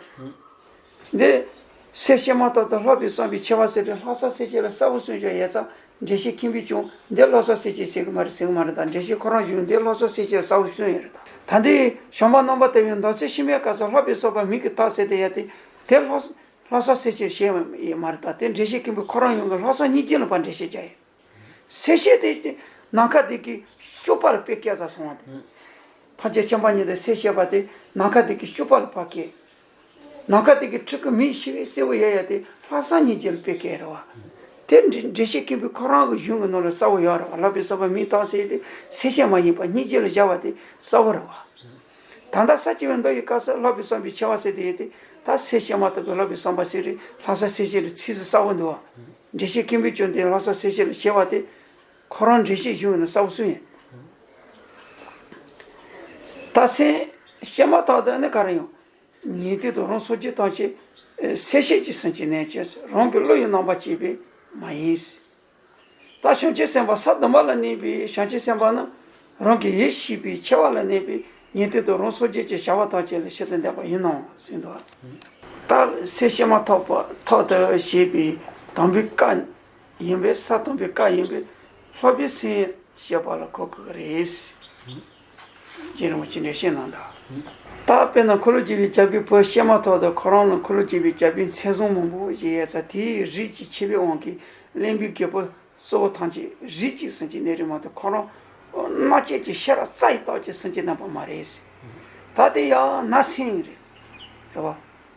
འདི་སེམས་བསྐྱེད་མ་ཐག་ཏུ་ལྷག་པའི་བསམ་པས་ཕྱེ་བ་ཟེར་རེད། ལྷག་བསམ་སེམས་བསྐྱེད་ལ་གསལ་པོ་གསུངས་བཞག་ཡོད་ཙང་འགྲེལ་བཤད་མཁན་པོས་ཀྱང་འདི་ལྷག་བསམ་སེམས་བསྐྱེད་ཟེར་གི་མ་རེད་ཟེར་གི་མ་རེད། ད་འགྲེལ་བཤད་ཁོ་རང་གཞུང་འདི་ལྷག་བསམ་སེམས་བསྐྱེད་ལ་གསལ་པོ་གསུངས་ཡོད་རེད། ད་ད་འདི་བྱམས་པ་རྣམ་པར་ལྟ་བའི་མདོ་ཚིག་ཕྱི་མའི་སྐབས་སུ་ལྷག་པའི་བསམ་པ་མིང་གིས་བཏགས་ཟེར་དེ་ཡོད་དེ། དེ་ལྷག་ལྷག་བསམ་སེམས་བསྐྱེད་བཤད་ཡོད་མ་རེད། ད་དེ་འགྲེལ་བཤད་མཁན་པོས་ཁོ་རང་ཡོང་གི་ལྷག་བསམ་སྙིང་རྗེ་ལ་ཕར་འགྲེལ་བཤད་བརྒྱབ་ཡོད། སེམས་བསྐྱེད་དེ་ནམ་མཁའ་དེ་གི་སྤྱོད་པ་ལ་དཔེ་བཀལ་ཙང་སོང་བ་དེ། ཐམས་ཅད་མཁྱེན་པ་ཉིད་དུ་སེམས་བསྐྱེད་པ་དེ་ནམ་མཁའ་དེ་གི་སྤྱོད་པ་ལ་ཕར་བཀལ། ནམ་མཁའ་དེ་གི་ཁྲི་གུ་མིག་ཤེས་པའི་གསལ་བོ་ཡལ་ཡལ་དེ་ལྷག་བསམ་སྙིང་རྗེ་ལ་དཔེ་བཀལ་རེད་བ། དེ་འགྲེལ་འགྲེལ་བཤད་མཁན་པོས་ཁོ་རང་གི་གཞུང་གི་ནང་ལ་གསལ་བོ་ཡོད་རེད་བ། ལྷག་པའི་བསམ་པ་མིང་བཏགས་ཟེར་དེ་སེམས་བསྐྱེད་མ་ཡིན་པ་སྙིང་རྗེ་ལ་སྦྱར་བ་དེ་གསལ་བོ་རེད་བ། ད་ལྟ་ས་བྱི་བའི་མདོ་ཡི་སྐབས་སུ་ལྷག་པའི་བསམ་པས་ཕྱེ་བ་ཟེར་དེ་ཡོད་དེ། ད་སེམས་བསྐྱེད་མ་ཐག་པའི་ལྷག་པའི་བསམ་པ་ཟེར་རེད། ལྷག་བསམ་སེམས་བསྐྱེད་ལ་ཚིག་ཟིག་གསལ་བོ་འདུག་བ། འགྲེལ་བཤད་མཁན་པོས་ཀྱང་དེ་ལྷག་བསམ་སེམས་བསྐྱེད་ལ་ཕྱེ་བ་དེ་ཁོ་རང་འགྲེལ་བཤད་གཞུང་ནས་གསལ་བོ་གསུངས་ཡོད། ད་སེམས་བསྐྱེད་མ་ཐག་ཏུ་ནི་ག་རེ་ཡོང་། ཉན་ཐོས་དང་རང་སངས་རྒྱས་ཐམས་ཅད་སེམས་བསྐྱེད་ཀྱི་སེམས་ཀྱི་གནས་ཀྱི་རང་གི་བློ་ཡི་རྣམ་པར་བཅད་པས་མ་ཡིན། ད་བྱང་ཆུབ་སེམས་དཔའ་ས་བདུན་པ་ལ་གནས་པའི་བྱང་ཆུབ་སེམས་དཔའ་ནི་རང་གི་ཡིད་ཤེས་པའི་ཆེ་བ་ལ་གནས་པའི་ཉན་ཐོས་དང་རང་སངས་རྒྱས་ཀྱི་བྱ་བ་ཐམས་ཅད་ལས་ཕྱིར་དུ་འདས་པ་ཡིན་ནོ་ཟེར་འདུག་ད་སེམས་བསྐྱེད་མ་ཐག་པ་ཐག་ཏུ་བྱེད་པའི་དང་པོའི་བཀའ་ཡིན་པས། ས་དང་པོའི་བཀའ་ཡིན་པས་ལྷག་པའི་སེམས་བསྐྱེད་པ་ལ་གོ་དགོས་ཀྱི་རེད། རྗེ་རིན་པོ་ཆེས་འགྲེལ་བཤད་གནང་དང་། ད་དཔེར་ན་འཁོར་ལོས་སྒྱུར་བའི་རྒྱལ་པོའི་བུ་བསྐྱེད་མ་ཐག་ཏུ་ཁོ་རང་ལ་འཁོར་ལོས་སྒྱུར་བའི་རྒྱལ་པོའི་མཚན་བཟང་མང་པོ་ཞིག་ཡོད་ཙང་དེའི་རིགས་ཀྱི་ཆེ་བའི་དབང་གིས་གླེན་པའི་རྒྱལ་པོ་གཙོ་བོ་ཐམས་ཅད་རིགས་ཀྱི་སེམས་ཅན་གནས་རིགས་མ་གཏོགས་ཁོ་རང་མནར་གཅོད་ཀྱི་ཤ་ར་རྩ་ཡི་བཏགས་ཀྱི་སེམས་ཅན་རྣམ་པ་མ་རེད། ད་དེ་ཡང་ནག་སེམས་རེད། རེད་བ།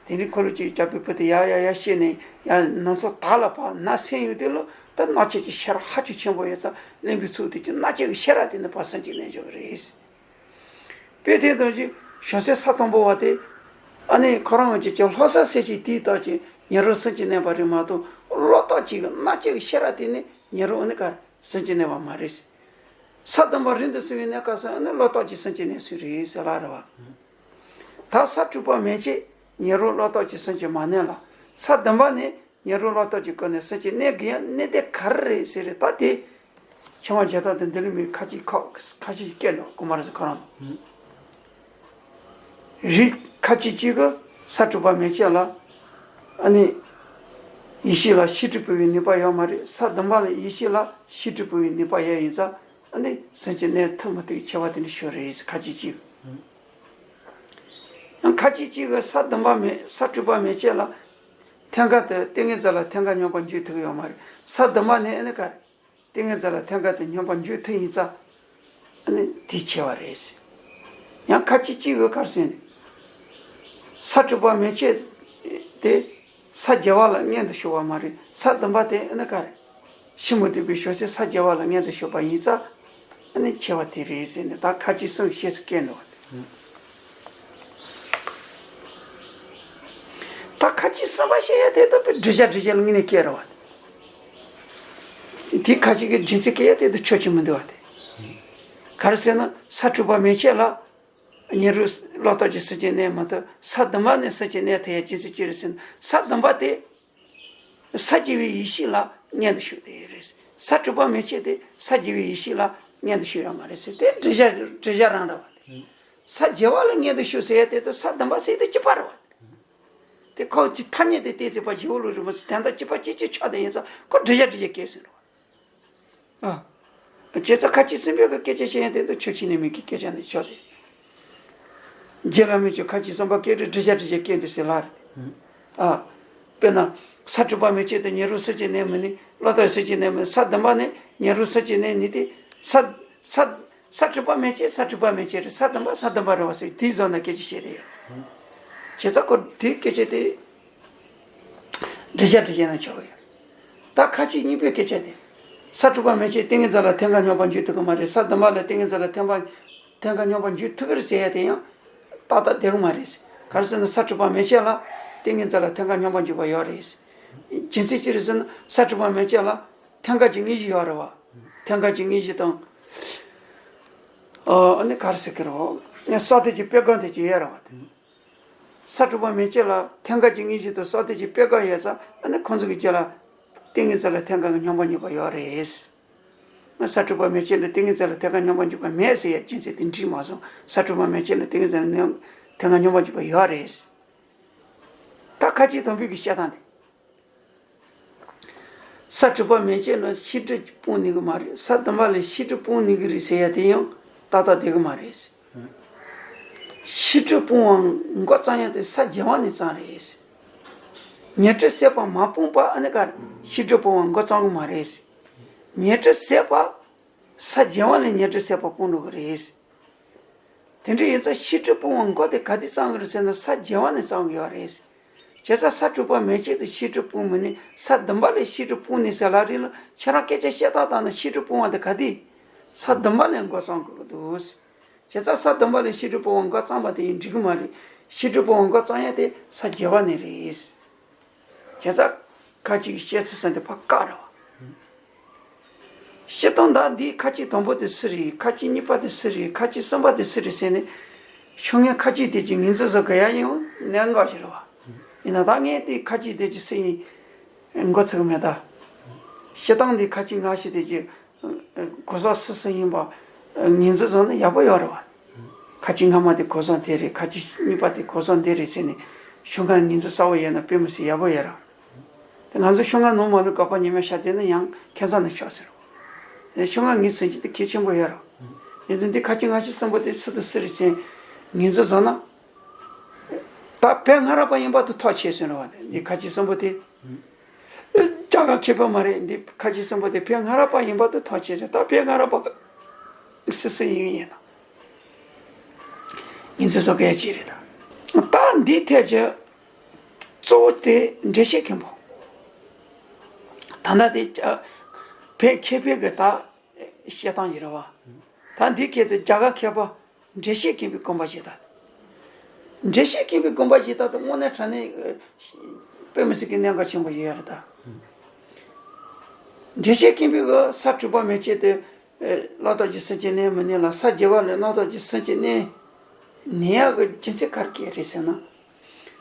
དེ་ནས་འཁོར་ལོས་སྒྱུར་བའི་རྒྱལ་པོའི་བུ་དེ་ཡར་ཡར་ཡར་བཤད་ནས་ཡར་ནང་ཚོ་དག་ལ་ཕར་ནག་སེམས་ཡོད་དེ་ལོ། ད་མནར་གཅོད་ཀྱི་ཤ་ར་ཧ་ཅང་ཆེན་པོ་ཡོད་ཙང་གླེན་པའི་ཚུལ་དེ་ཀྱི་མནར་གཅོད་ཀྱི་ཤ་ར་དེ་ནི་ཕར་སེམས་ཅན་གནས་འཇོག་གི་རེད། དཔེ་དེ་དང་ཅིག་བྱང་སེམས་ས་དང་པོ་བ་དེ། ཨ་ནི་ཁོ་རང་ངོས་ཀྱི་ཀྱང་ལྷག་བསམ་སེམས་བསྐྱེད་དེའི་རྟགས་ཀྱིས་ཉེ་རུ་སེམས་ཅན་གནས་པ་རེད་མ་གཏོགས་བློ་རྟགས་ཀྱི་མནར་གཅོད་ཀྱི་ཤ་ར་དེ་ནི་ཉེ་རུ་ཨ་ནི་ག་སེམས་ཅན་གནས་པ་མ་རེད། ས་བདུན་པ་རིང་དུ་གསལ་བའི་གནས་སྐབས་སུ་ཨ་ནི་བློ་རྟགས་ཀྱི་སེམས་ཅན་གནས་ཚུལ་རེད་ཟེར་ལ་རེད་བ། ད་ས་དྲུག་པ་མན་ཆད་ ཉན་རང་བློ་ཐོག་གི་སེམས་ཅན་མ་གནས་ལ། ས་བདུན་པ་ནས་ཉན་རང་བློ་ཐོག་གི་སྒོ་ནས་སེམས་ཅན་གནས་དགོས་ཡ་གནས་དེ་ག་རེ་རེད་ཟེར་རེད། ད་དེ་ཕྱི་མ་རྒྱལ་ཐབས་དང་འདི་ལ་མི་ཁ་ཅིག་ཁ་ཁ་ཅིག་སྐད་འདུག་ཀུ་མ་ར་ཟེར་ཁོ་རང་། རིགས་ཁ་ཅིག་གཅིག་གིས་ས་དྲུག་པ་མན་ཆད་ལ་ཨ་ནི་ཡེ་ཤེས་ལ་ཤེས་སྒྲིབ་སྤོང་བའི་ནུས་པ་ཡོད་མ་རེད། ས་བདུན་པ་ལ་ཡེ་ཤེས་ལ་ཤེས་སྒྲིབ་སྤོང་བའི་ནུས་པ་ཡོད་ཡིན་ཙང་ཨ་ནི་སེམས་ཅན་གནས་ཐུབ་མི་ཐུབ་ཀྱི་ཁྱད་པར་དེ་འདྲ་ཤོར་རེད་ཁ་ཅིག་གཅིག་གིས། ཡང་ཁ་ཅིག་གཅིག་གིས་ས་བདུན་པ་མན་ས་དྲུག་པ་མན་ཆད་ལ་ཐེངས་འགའ་དེ་ཏིང་ངེ་འཛིན་ལ་ཐེངས་འགའ་སྙོམས་པར་འཇུག་ཐུབ་ཀྱི་ཡོད་མ་རེད། ས་བདུན་པ་ནས་ཨ་ནི་ག་རེ། ཏིང་ངེ་འཛིན་ལ་ཐེངས་འགའ་དེ་སྙོམས་པར་འཇུག་ཐུབ་ཡིན་ཙང་ཨ་ནི་དེའི་ཆེ་བ་རེད། ཡང་ཁ་ཅིག་གཅིག་གིས་ག་རེ་ཟེར་ནས། ས་དྲུག་པ་མན་ཆད་དེ་ས་བརྒྱད་པ་ལ་མངོན་དུ་ཞུགས་པ་མ་རེད། ས་བདུན་པ་དེ་ཨ་ནི་ག་རེ། ཤིན་མུ་དེ་པའི་ཞོ་ཚེ་ས་བརྒྱད་པ་ལ་མངོན་དུ་ཞུགས་པ་ཡིན་ཙང་ཨ་ནི་ཆེ་བ་དེ་རེད་ཟེར་ནས་ད་ཁ་ཅིག་གསུམ་བཤད་སུ་བཀལ་འདུག་བ། ད་ཁ་ཅིག་གསུམ་པ་བཤད་ཡ་དེ་ད་དཔེ་འགྲེལ་བྱ་འགྲེལ་བྱ་ལ་དངོས་གནས་སྐྱེ་ར་བ་དེ། དེ་ཁ་ཅིག་གི་རྒྱུ་མཚན་སྐྱེ་ཡ་དེ་ད་ཆོས་ཅིག་མི་འདུག་བ་དེ། ག་རེ་ཟེར་ན་ས་དྲུག་པ་མན་ཆད་ལ་ཉན་རང་བློ་ཐོག་གི་སེམས་ཅན་གནས་མ་ཐུབ། ས་བདུན་པ་ནས་སེམས་ཅན་གནས་ཐུབ་ཡ་རྒྱུ་མཚན་ཅི་རེད་ཟེར་ན་ས་བདུན་པ་དེ། ས་བརྒྱད་པའི་ཡེ་ཤེས་ལ་མངོན་དུ་ཞུགས་དེ་རེད། ས་དྲུག་པ་མན་ཆད་དེ་ས་བརྒྱད་པའི་ཡེ་ཤེས་ལ་མངོན་དུ་ཞུགས་ཡོད་མ་རེད་ཟེར་དེ་འགྲེལ་བྱ་འགྲེལ་བྱ་རང་འདྲ་བ་དེ། ས་བརྒྱད་པ་ལ་མངོན་དུ་ཞུགས་ཟེར་ཡ་དེ་དང་ས་བདུན་པ་ཟེར་དེ་གཅིག་པ་རེད་བ། དེ་ཁོ་ཅི་ཐ་སྙད་དེ་བལྟས་ཚེ་ཕ་བཞི་པོ་ལོ་རེད་མ་ཟེར་དོན་དག་གཅིག་པ་གཅིག་གཅིག་ཆགས་དེ་ཡིན་ཙང་ཁོ་འགྲེལ་བྱ་འགྲེལ་བྱ་སྐད་ཟེར་རེད་བ། ཨ། བྱས་ཙང་ཁ་ཅིག་གསུམ་པོའི་གི་སྐད་ཆ་བཤད་ཡ་དེ་དང་ཆོས་ཅིག་གནས་མིན་གྱི་སྐད་ཆ་ནི་ཆོག་དེ། རྗེ་བླ་མས་ཀྱང་ཁ་ཅིག་གསུམ་པ་སྐད་རེད་འགྲེལ་བྱ་འགྲེལ་བྱ་སྐད་འདུག་ཟེར་ལ་རེད། ཨ། དཔེར་ན། ས་དྲུག་པ་མན་ཆད་དེ་ཉན་རང་སེམས་ཅན་གནས་མི་ནུས། བློ་ཐོག་སེམས་ཅན་གནས་མི་ནུས། ས་བདུན་པ་ནས་ཉན་རང་སེམས་ཅན་གནས་ནུས་ཏེ། ས་ས་ས་དྲུག་པ་མན་ཆད་ས་དྲུག་པ་མན་ཆད་རེད། ས་བདུན་པ་ས་བདུན་པ་རེད་བ་ཟེར་དེའི་བཟོ་ན་སྐད་ཆ་བཤད་རེད། བྱས་ཙང་ཁོ་དེའི་སྐད་ཆ་དེ། འགྲེལ་བྱ་འགྲེལ་བྱེད་ན་ཆོག་གི་ཡོད། ད་ཁ་ཅིག་གཉིས་པའི་སྐད་ཆ་དེ། ས་དྲུག་པ་མན་ཆད་ཏིང་ངེ་འཛིན་ལ་ཐེངས་འགའ་སྙོམས་པར་འཇུག་ཐུབ་ཀྱི་མ་རེད། ས་བདུན་པ་ལ་ཏིང་ངེ་འཛིན་ལ་ཐེངས་པ་ཐེངས་འགའ་སྙོམས་པར་འཇུག་ཐུབ་ཀྱི་རེད་ཟེར་ཡ་དེ་ཡང་ཏག་ཏག་བསྡད་ཀྱི་མ་རེད། ག་རེ་ཟེར་ན་ས་དྲུག་པ་མན་ཆད་ལ་ཏིང་ངེ་འཛིན་ལ་ཐེངས་འགའ་སྙོམས་པར་འཇུག་པ་ཡོད་རེད། རྒྱུ་མཚན་ཅི་རེད་ཟེར་ན་ས་དྲུག་པ་མན་ཆད་ལ་ཐེངས་འགའ་གྱི་དངོས་གཞི་ཡོད་རེད་བ། ཐེངས་འགའ་གྱི་དངོས་གཞི་དང་། ཨ་ནི་ག་རེ་ཟེར་གྱི་རེད་བ། ས་དེ་གྱི་དཔེ་སྒང་དེ་གྱི་ཡོད་རེད་བ། ས་དྲུག་པ་མན་ཆད་ལ་ཐེངས་འགའ་གྱི་དངོས་གཞི་དང་ས་དེ་གྱི་དཔེ་སྒང་ཡོད་ཙང་ཨ་ནི་ཁོང་ཚོ་གི་རྗེས་ལ་ཏིང་ངེ་འཛིན་ལ་ཐེངས་འགའ་གི་སྙོམས་པར་འཇུག་པ་ཡོད་རེད། ས་དྲུག་པ་མན་ཆད་ལ་ཏིང་ངེ་འཛིན་ལ་ཐེངས་འགའ་སྙོམས་པར་འཇུག་པ་མེད་ཟེར་ཡ་རྒྱུ་མཚན་དེ་འགྲིག་མ་སོང་། ས་དྲུག་པ་མན་ཆད་ལ་ཏིང་ངེ་འཛིན་ལ་ཐེངས་འགའ་སྙོམས་པར་འཇུག་པ་ཡོད་རེད། ད་ཁ་ཅིག་དང་པོའི་གི་བཤད་སྟངས་དེ། ས་དྲུག་པ་མན་ཆད་ལ་ཤེས་སྒྲིབ་སྤོང་ནུས་ཀྱི་མ་རེད། ས་བདུན་པ་ལ་ཤེས་སྒྲིབ་སྤོང་ནུས་ཀྱི་རེད་ཟེར་ཡ་དེ་ཡང་ཏག་ཏག་བསྡད་ཀྱི་མ་རེད། ཤེས་སྒྲིབ་སྤོང་བ་འགོ་བརྩམས་ཡ་དེ་ས་བརྒྱད་པ་ནས་བརྩམས་རེད། ཉོན་སྒྲིབ་ཟད་པ་མ་སྤངས་པ་ཨ་ནི་ག་ཤེས་སྒྲིབ་སྤོང་བ་འགོ་བརྩམས་ཀྱི་མ་རེད། ཉོན་སྒྲིབ་ཟད་པ། ས་བརྒྱད་པ་ནས་ཉོན་སྒྲིབ་ཟད་པ་སྤོང་འགྲོ་གི་རེད། དེ་འདྲ་ཡིན་ཙང་ཤེས་སྒྲིབ་སྤོང་བ་འགོ་དེ་ག་དུས་བརྩམས་ཀྱི་རེད་ཟེར་ན་ས་བརྒྱད་པ་ནས་བརྩམས་ཀྱི་ཡོད་རེད། བྱས་ཙང་ས་དྲུག་པ་མན་ཆད་དུ་ཤེས་སྒྲིབ་སྤོང་མི་ནུས། ས་བདུན་པ་ལས་ཤེས་སྒྲིབ་སྤོང་ནུས་ཟེར་ལབ་རེད་ལ་ཁྱེད་རང་སྐད་ཆ་བཤད་སྟངས་ལྟར་ན་ཤེས་སྒྲིབ་སྤོང་བ་དེ་ག་དུས། ས་བདུན་པ་ལས་འགོ་བརྩམས་དགོས་ཀྱི་འདུག་བྱས་ཙང་ས་བདུན་པ་ལས་ཤེས་སྒྲིབ་སྤོང་བ་འགོ་བརྩམས་པ་དེ་ཡིན་འགྲིག་གི་མ་རེད། ཤེས་སྒྲིབ་སྤོང་བ་འགོ་བརྩམས་ཡ་དེ་ས་བརྒྱད་པ་ནས་རེད། བྱས་ཙང་ཁ་ཅིག་གི་བཤད་ཚུལ་ཟེར་འདི་ཕར་བཀག་རེད་བ། བཤད་སྟངས་ད་འདིའི་ཁ་ཅིག་དང་པོ་དེ་སུ་རེད། ཁ་ཅིག་གཉིས་པ་དེ་སུ་རེད། ཁ་ཅིག་གསུམ་པ་དེ་སུ་རེད་ཟེར་ནས་ཤོག་ངན་ཁ་ཅིག་དེ་ཅིག་ངོས་འཛིན་བཟོ་དགོས་ཡ་ཡིན་འོ་གནད་འགག་ཞིག་རེད་བ། ཡིན་ན་ད་ངས་དེ་ཁ་ཅིག་དེ་ཅིག་སུ་ཡིན་མགོ་ཚོས་མེད་ད། བཤད་སྟངས་འདི་ཁ་ཅིག་སྔ་ཕྱི་དེ་ཅིག་གོ་ས་སུ་སུ་ཡིན་པ་ངོས་འཛིན་བཟོ་ན་ཡག་པོ་ཡོད་རེད་བ། ཁ་ཅིག་སྔ་མ་དེ་གོ་ས་དེ་རེད། ཁ་ཅིག་གཉིས་པ་དེ་གོ་ས་འདི་རེད་ཟེར་ནས་ཤོག་ངན་ངོས་འཛིན་གསལ་བོ་ཡོད་ན་དཔེ་མི་སྲིད་ཡག་པོ་ཡོད་རེད། དེ་ང་ཚོ་ཤོག་ངན་ནང་མ་ལུས་དགག་པ་ཉི་མ་ཤར་བསྡད་ན་ཡང་ཁྱད་མཚར་ན་ཆོག་ཟེར་རོ། ཤོག་ངན་ངོས་ཟིན་གྱི་དེ་གལ་ཆེན་པོ་ཡོད་རོ། ཡིན་དུས་འདི་ཁ་ཅིག་སྔ་ཕྱི་གསུམ་པོ་དེ་སུ་དང་སུ་རེད་ཟེར་ངོས་འཛིན་བཟོ་ན། ད་བོད་སྔ་རབས་པ་ཡིན་པ་དེ་ཐག་ཆོད་ཟེར་རོ་བ། འདི་ཁ་ཅིག་གསུམ་པོ་དེ། རྒྱ་གར་མཁས་པ་མ་རེད། འདི་ཁ་ཅིག་གསུམ་པོ་དེ་བོད་སྔ་རབས་པ་ཡིན་པ་དེ་ཐག་ཆོད་ཟེར། ད་བོད་སྔ་རབས་པ་སུ་སུ་ཡིན་ཡིན་ན། ངོས་འཛིན་བཟོ་གལ་ཆེ་རེད་ད། ད་འདིའི་ཐད་ཀྱི་གཙོ་བོ་དེ་འགྲེལ་བཤད་མཁན་པོ། ད་ལྟ་དེ་བོད་མཁས་པའི་གི་ད་བཤད་སྟངས་ཡིན་རེད་བ། ད་འདི་སྐད་དུ་རྒྱ་གར་མཁས་པ་འགྲེལ་བཤད་མཁན་པའི་དགོངས་པ་བཞེས་སྟངས། འགྲེལ་བཤད་མཁན་པའི་དགོངས་པ་བཞེས་སྟངས་དེ་དངོས་གནས་དྲང་གནས་དཔེ་མི་སྲིད་ཀྱི་གནད་འགག་ཆེན་པོ་ཡོད་རེད་ད། འགྲེལ་བཤད་མཁན་པའི་གི་ས་དྲུག་པ་མན་ཆད་དེ་བློ་ཐོག་གི་སེམས་ཅན་གནས་མི་ནུས་ལ་ས་བརྒྱད་པ་ལས་བློ་ཐོག་གི་སེམས་ཅན་གནས་ནུས་ཡག་གི་རྒྱུ་མཚན་ག་རེ་ག་རེ་ཟེར་ན།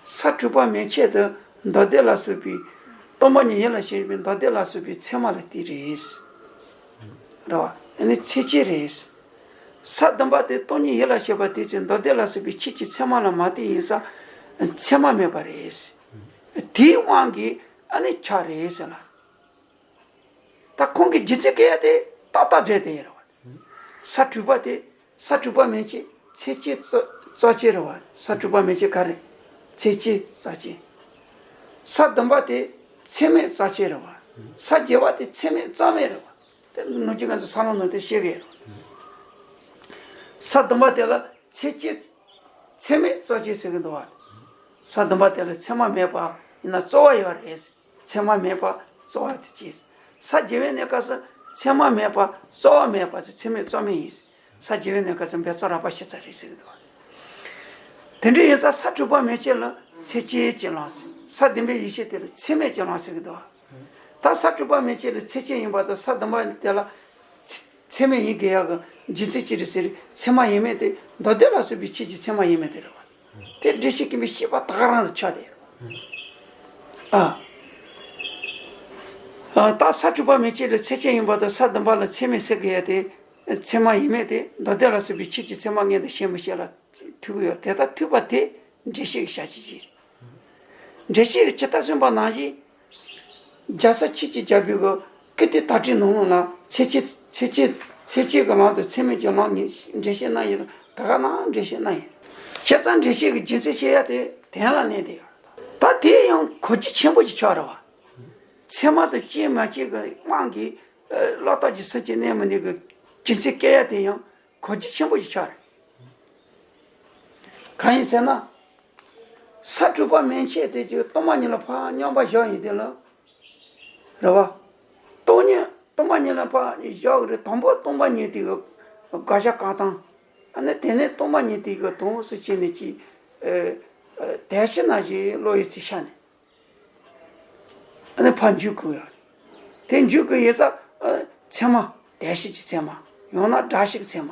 ས་དྲུག་པ་མན་ཆད་དུ་མདོ་སྡེ་ལ་སོགས་པའི་སྟོང་པ་ཉིད་ཡིད་ལ་བྱེད་པའི་མདོ་སྡེ་ལ་སོགས་པའི་ཚད་མ་ལ་ལྟོས་རེད། རེད་བ། ཨ་ནི་ཚད་ཅན་རེད། ས་བདུན་པ་དེ་སྟོང་ཉིད་ཡིད་ལ་བྱེད་པ་དེ་ཚོའི་མདོ་སྡེ་ལ་སོགས་པའི་ཆོས་ཀྱི་ཚད་མ་ལ་མ་ལྟོས་ཡིན་ཙང་ཚད་མ་མེད་པ་རེད། དེའི་དབང་གིས་ཨ་ནི་ཆགས་རེད་ཟེར་ལ། ད་ཁོང་གི་རྒྱུ་མཚན་སྐད་ཡ་དེ་ཏག་ཏག་འགྲེལ་དེ་ཡོད་རེད་བ། ས་དྲུག་པ་དེ་ས་དྲུག་པ་མན་ཆད་ཚད་ཅན་རྩ་ཅན་རེད་བ། ས་དྲུག་པ་མན་ཆད་ག་རེ། ཚད་ཅན་རྩ་ཅན། ས་བདུན་པ་དེ་ཚད་མེད་རྩ་ཅན་རེད་བ། ས་བརྒྱད་པ་དེ་ཚད་མེད་རྩ་མེད་རེད་བ། དེ་ནོར་གྱི་ང་ཚོ་ས་ལོང་ནོར་དེ་ཤེས་གི་ཡོད་རེད་བ། ས་བདུན་པ་དེ་ལ་ཚད་ཅན་ཚད་མེད་རྩ་ཅན་ཟེར་གི་འདུག་བ། ས་བདུན་པ་དེ་ལ་ཚད་མ་མེད་པ་ཡིན་ན་རྩོལ་བ་ཡོད་རེད། ཚད་མ་མེད་པ་རྩོལ་བ་དེ་ཅི། ས་བརྒྱད་པའི་གནས་སྐབས་སུ་ཚད་མ་མེད་པ་རྩོལ་བ་མེད་པ་ཚད་མེད་རྩ་མེད་ཡིན། ས་བརྒྱད་པའི་གནས་སྐབས་སུ་འབད་རྩོལ་རགས་པ་ཞི་ཚར་རེད་ཟེར་གི་འདུག་དེ་འདྲ་ཡིན་ཙང་ས་དྲུག་པ་མན་ཆད་ལ་ཚད་ཅན་གྱི་ལམ་ཟེར། ས་བདུན་པའི་ཡེ་ཤེས་དེ་ལ་ཚད་མེད་ཀྱི་ལམ་ཟེར་གི་འདུག་ད་ས་དྲུག་པ་མན་ཆད་ལ་ཚད་ཅན་ཡིན་པ་དང་ས་བདུན་པ་དེ་ལ་ཚད་མེད་ཡིན་དགོས་ཡག་གི་རྒྱུ་མཚན་ཅི་རེད་ཟེར། ཚད་མ་ཡིན་མིན་དེ་མདོ་སྡེ་ལ་སོགས་པའི་ཆོས་ཀྱི་ཚད་མ་ཡིན་མིན་དེ་རེད་བ། དེ་འགྲེལ་བཤད་ཀུན་པའི་བཤད་པ་ད་ག་རང་ལ་ཆགས་ཏེ། ཨ། ཨ། ད་ས་དྲུག་པ་མན་ཆད་ལ་ཚད་ཅན་ཡིན་པ་དང་ས་བདུན་པ་ལ་ཚད་མེད་ཟེར་དགོས་ཡ་དེ། ཚད་མ་ཡིན་མིན་དེ་མདོ་སྡེ་ལ་སོགས་པའི་ཆོས་ཀྱི་ཚད་མ་མངོན་དུ་བྱེད་མི་བྱེད་ལ་ཐུག་གི་ཡོད། དེ་ལྟར་ཐུག་པ་དེ་འགྲེལ་བཤད་ཀྱི་བྱ་བྱེད་ཀྱི་རེད། འགྲེལ་བཤད་ཀྱི་ཇི་ལྟར་གསུངས་པ་ནང་བཞིན། རྒྱལ་སྲས་ཆོས་ཀྱི་རྒྱལ་པོའི་གི་ཀིརྟི་དར་ཊཱིཀ་ནང་ལོགས་ལ་ཚད་ཅན་ཚད་ཅན་ཚད་ཅན་གྱི་ལམ་དང་ཚད་མེད་ཀྱི་ལམ་གཉིས་འགྲེལ་བཤད་གནང་ཡོད། ད་ག་ནང་འགྲེལ་བཤད་གནང་ཡོད། བྱས་ཙང་འགྲེལ་བཤད་ཀྱི་རྒྱུ་མཚན་བཤད་ཡ་དེ་དོན་ལ་གནས་ཏེ་ཡོད། ད་དེ་ཡང་གོ་རྒྱུ་ཆེན་པོ་ཅིག་ཆགས་རེད་བ། ཚད་མ་དང་ཅན་མ་ཅན་གྱི་དབང་གིས་བློ་རྟོག་གི་སེམས་ཅན་གནས་མི་ནུས་ཀྱི་རྒྱུ་མཚན་སྐད་ཡ་དེ་ཡང་གོ་རྒྱུ་ཆེན་པོ་ཅིག་ཆགས་རེད། གང་ཡིན་ཟེར་ན། ས་དྲུག་པ་མན་ཆད་དེ་ཀྱི་སྟོང་པ་ཉིད་ལ་ཕར་སྙོམས་པར་བཞག་ཡིན་དེ་ལ། རེད་བ། སྟོང་ཉིད་སྟོང་པ་ཉིད་ལ་ཕར་བཞག་གི་རེད། དང་པོ་སྟོང་པ་ཉིད་དེ་གི་དགག་བྱ་བཀག་སྟངས། ཨ་ནི་དེ་ནས་སྟོང་པ་ཉིད་དེ་གི་དོན་དངོས་སུ་བྱས་ནས་ཀྱི། ཨ། ཨ། དལ་བྱེད་ནང་བཞིན་བློ་ཡི་ཚིག་ཤ་ནས། ཨ་ནི་ཕར་འཇུག་དགོས་ཡ། དེ་འཇུག་དགོས་ཡོད་ཙང་། ཨ། ཚད་མ། དལ་བྱེད་ཀྱི་ཚད་མ། ཡང་ན་སྒྲ་བྱེད་ཀྱི་ཚད་མ།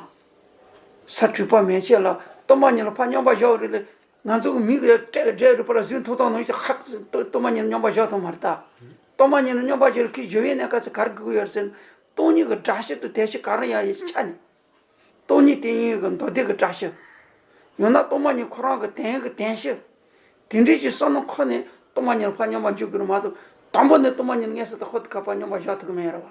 ས་དྲུག་པ་མན་ཆད་ལ་སྟོང་པ་ཉིད་ལ་ཕར་སྙོམས་པར་བཞག་རེད་ལ། ང་ཚོ་གི་མིག་གིས་སྤྲད་སྤྲད་རེད་པ་ལ་གཟོད་ཐུབ་སྟངས་ནང་བཞིན་ཧ་སྟོང་པ་ཉིད་ལ་སྙོམས་པར་བཞག་ཐུབ་མ་རེད་ད། སྟོང་པ་ཉིད་ལ་སྙོམས་པར་བཞག་རེད་ཁི་བཞག་ཡོད་ནས་ག་ཚོད་ག་རེ་དགོས་ཀྱི་ཡོད་རེད་ཟེར་ན། སྟོང་ཉིད་ཀྱི་སྒྲ་བྱེད་དང་དལ་བྱེད་ག་རེ་ཡང་ཡིན་ཆ་ནས། སྟོང་ཉིད་དེ་ཉིད་ཀྱི་མདོ་སྡེ་གི་སྒྲ་བྱེད། ཡང་ན་སྟོང་པ་ཉིད་ཁོ་རང་གི་དོན་གྱི་དོན་བྱེད། དེ་འདྲའི་ཅིག་བསམ་བློ་འཁོར་ནས་སྟོང་པ་ཉིད་ལ་ཕར་སྙོམས་པར་འཇུག་དགོས་རེད་མ་གཏོགས། དང་པོ་ནས་སྟོང་པ་ཉིད་མངོན་གསལ་དུ་ཧོད་དུ་ཁ་ཕར་སྙོམས་པར་བཞག་ཐུབ་ཀྱི་མེད་རེད་བ།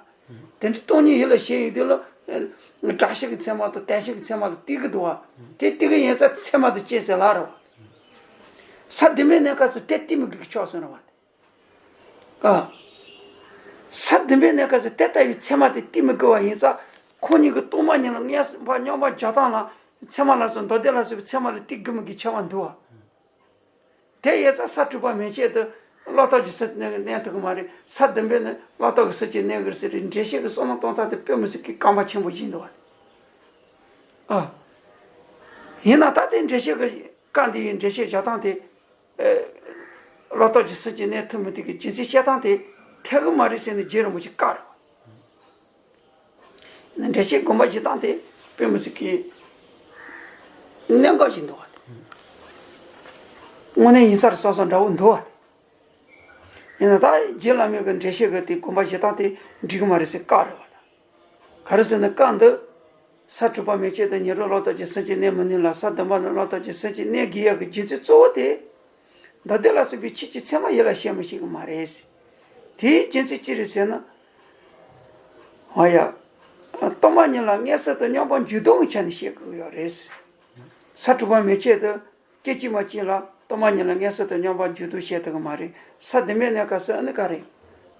དེ་འདྲའི་སྟོང་ཉིད་ཡིད་ལ་བྱེད་ཡོད་དུས་ལ། སྒྲ་བྱེད་ཀྱི་ཚད་མ་དང་དལ་བྱེད་ཀྱི་ཚད་མ་ལ་ལྟོས་ཀྱི་འདུག་བ། དེ་ལྟོས་ཀྱི་ཡིན་ཙང་ཚད་མ་དང་བཅས་ཟེར་ལབ་རེད་བ། ས་བདུན་པའི་གནས་སྐབས་སུ་དེ་ལྟོས་མི་དགོས་ཀྱི་ཆགས་སོང་རེད་བ། ཨ། ས་བདུན་པའི་གནས་སྐབས་སུ་དེ་ལྟ་བུའི་ཚད་མ་དེ་ལྟོས་མི་དགོས་པ་ཡིན་ཙང་། ཁོང་ཉིད་ཀྱི་སྟོང་པ་ཉིད་ལ་མངོན་པར་སྙོམས་པར་འཇོག་སྟངས་ལ། ཚད་མ་ལ་སོགས་མདོ་སྡེ་ལ་སོགས་པའི་ཚད་མ་ལ་ལྟོས་དགོས་མི་དགོས་ཆགས་པ་འདུག་བ། དེ་ཡིན་ཙང་ས་དྲུག་པ་མན་ཆད་དུ་བློ་རྟོག་གི་སེམས་ཅན་གནས་ཐུབ་ཀྱི་མ་རེད། ས་བདུན་པའི་ནི་བློ་རྟོག་གི་སེམས་ཅན་གནས་དགོས་ཟེར་བའི་འགྲེལ་བཤད་ཀྱི་བསམ་བློ་གཏོང་སྟངས་དེ་དཔེ་མི་སྲིད་ཀྱི་རྐང་པ་ཆེན་པོ་ཞིག་འདུག་བ། ཨ། ཡིན་ན་ད་ལྟའི་འགྲེལ་བཤད་ཀྱི་བཀའ་འདི་ཡི་འགྲེལ་བཤད་བྱ་སྟངས་དེ། ཨ། བློ་རྟོག་གི་སེམས་ཅན་གནས་ཐུབ་མི་ཐུབ་ཀྱི་རྒྱུ་མཚན་བཤད་སྟངས་དེ་འཐད་ཀྱི་མ་རེད་ཟེར་ནས་རྗེ་རིན་པོ་ཆེས་བཀག་རེད་བ། འགྲེལ་བཤད་དགོངས་པ་བཞེས་སྟངས་དེ་དཔེ་མི་སྲིད་ཀྱི་གནད་འགག་ཅིག་འདུག་བ། དངོས་གནས་ཡིན་ས་རེད་བསམ་བསམ་འདྲ་བོ་འདུག་བ། ཡིན་ན་ད་རྗེ་བླ་མའི་གི་འགྲེལ་བཤད་ཀྱི་དེ་དགོངས་པ་བཞེས་སྟངས་དེ་འགྲིག་གི་མ་རེད་ཟེར་བཀག་རེད་བ། ག་རེ་ཟེར་ན་བཀའ་འདི། ས་དྲུག་པ་མན་ཆད་དུ་ཉེ་རབས་བློ་རྟོག་གི་སེམས་ཅན་གནས་མི་ནུས་ལ། ས་བདུན་པ་ནི་བློ་རྟོག་གི་སེམས་ཅན་གནས་དགོས་ཡག་གི་རྒྱུ་མཚན་གཙོ་བོ་དེ། མདོ་སྡེ་ལ་སོགས་པའི་ཆོས་ཀྱི་ཚད་མ་ཡིད་ལ་བྱེད་མི་ཤེས་ཀྱི་མ་རེད། དེའི་རྒྱུ་མཚན་ཅི་རེད་ཟེར་ན། འོ་ཡ། སྟོང་པ་ཉིད་ལ་མངོན་གསལ་དུ་སྙོམས་པར་འཇུག་ལྡོག་གི་ཆ་ནས་བཤད་དགོས་ཡོད་རེད། ས་དྲུག་པ་མན་ཆད་དུ། སྐད་ཅིག་མ་གཅིག་ལ་སྟོང་པ་ཉིད་ལ་མངོན་གསལ་དུ་སྙོམས་པར་འཇུག་ལྡོག་བྱེད་ཐུབ་ཀྱི་མ་རེད། ས་བདུན་པའི་གནས་སྐབས་སུ་ཨ་ནི་ག་རེ།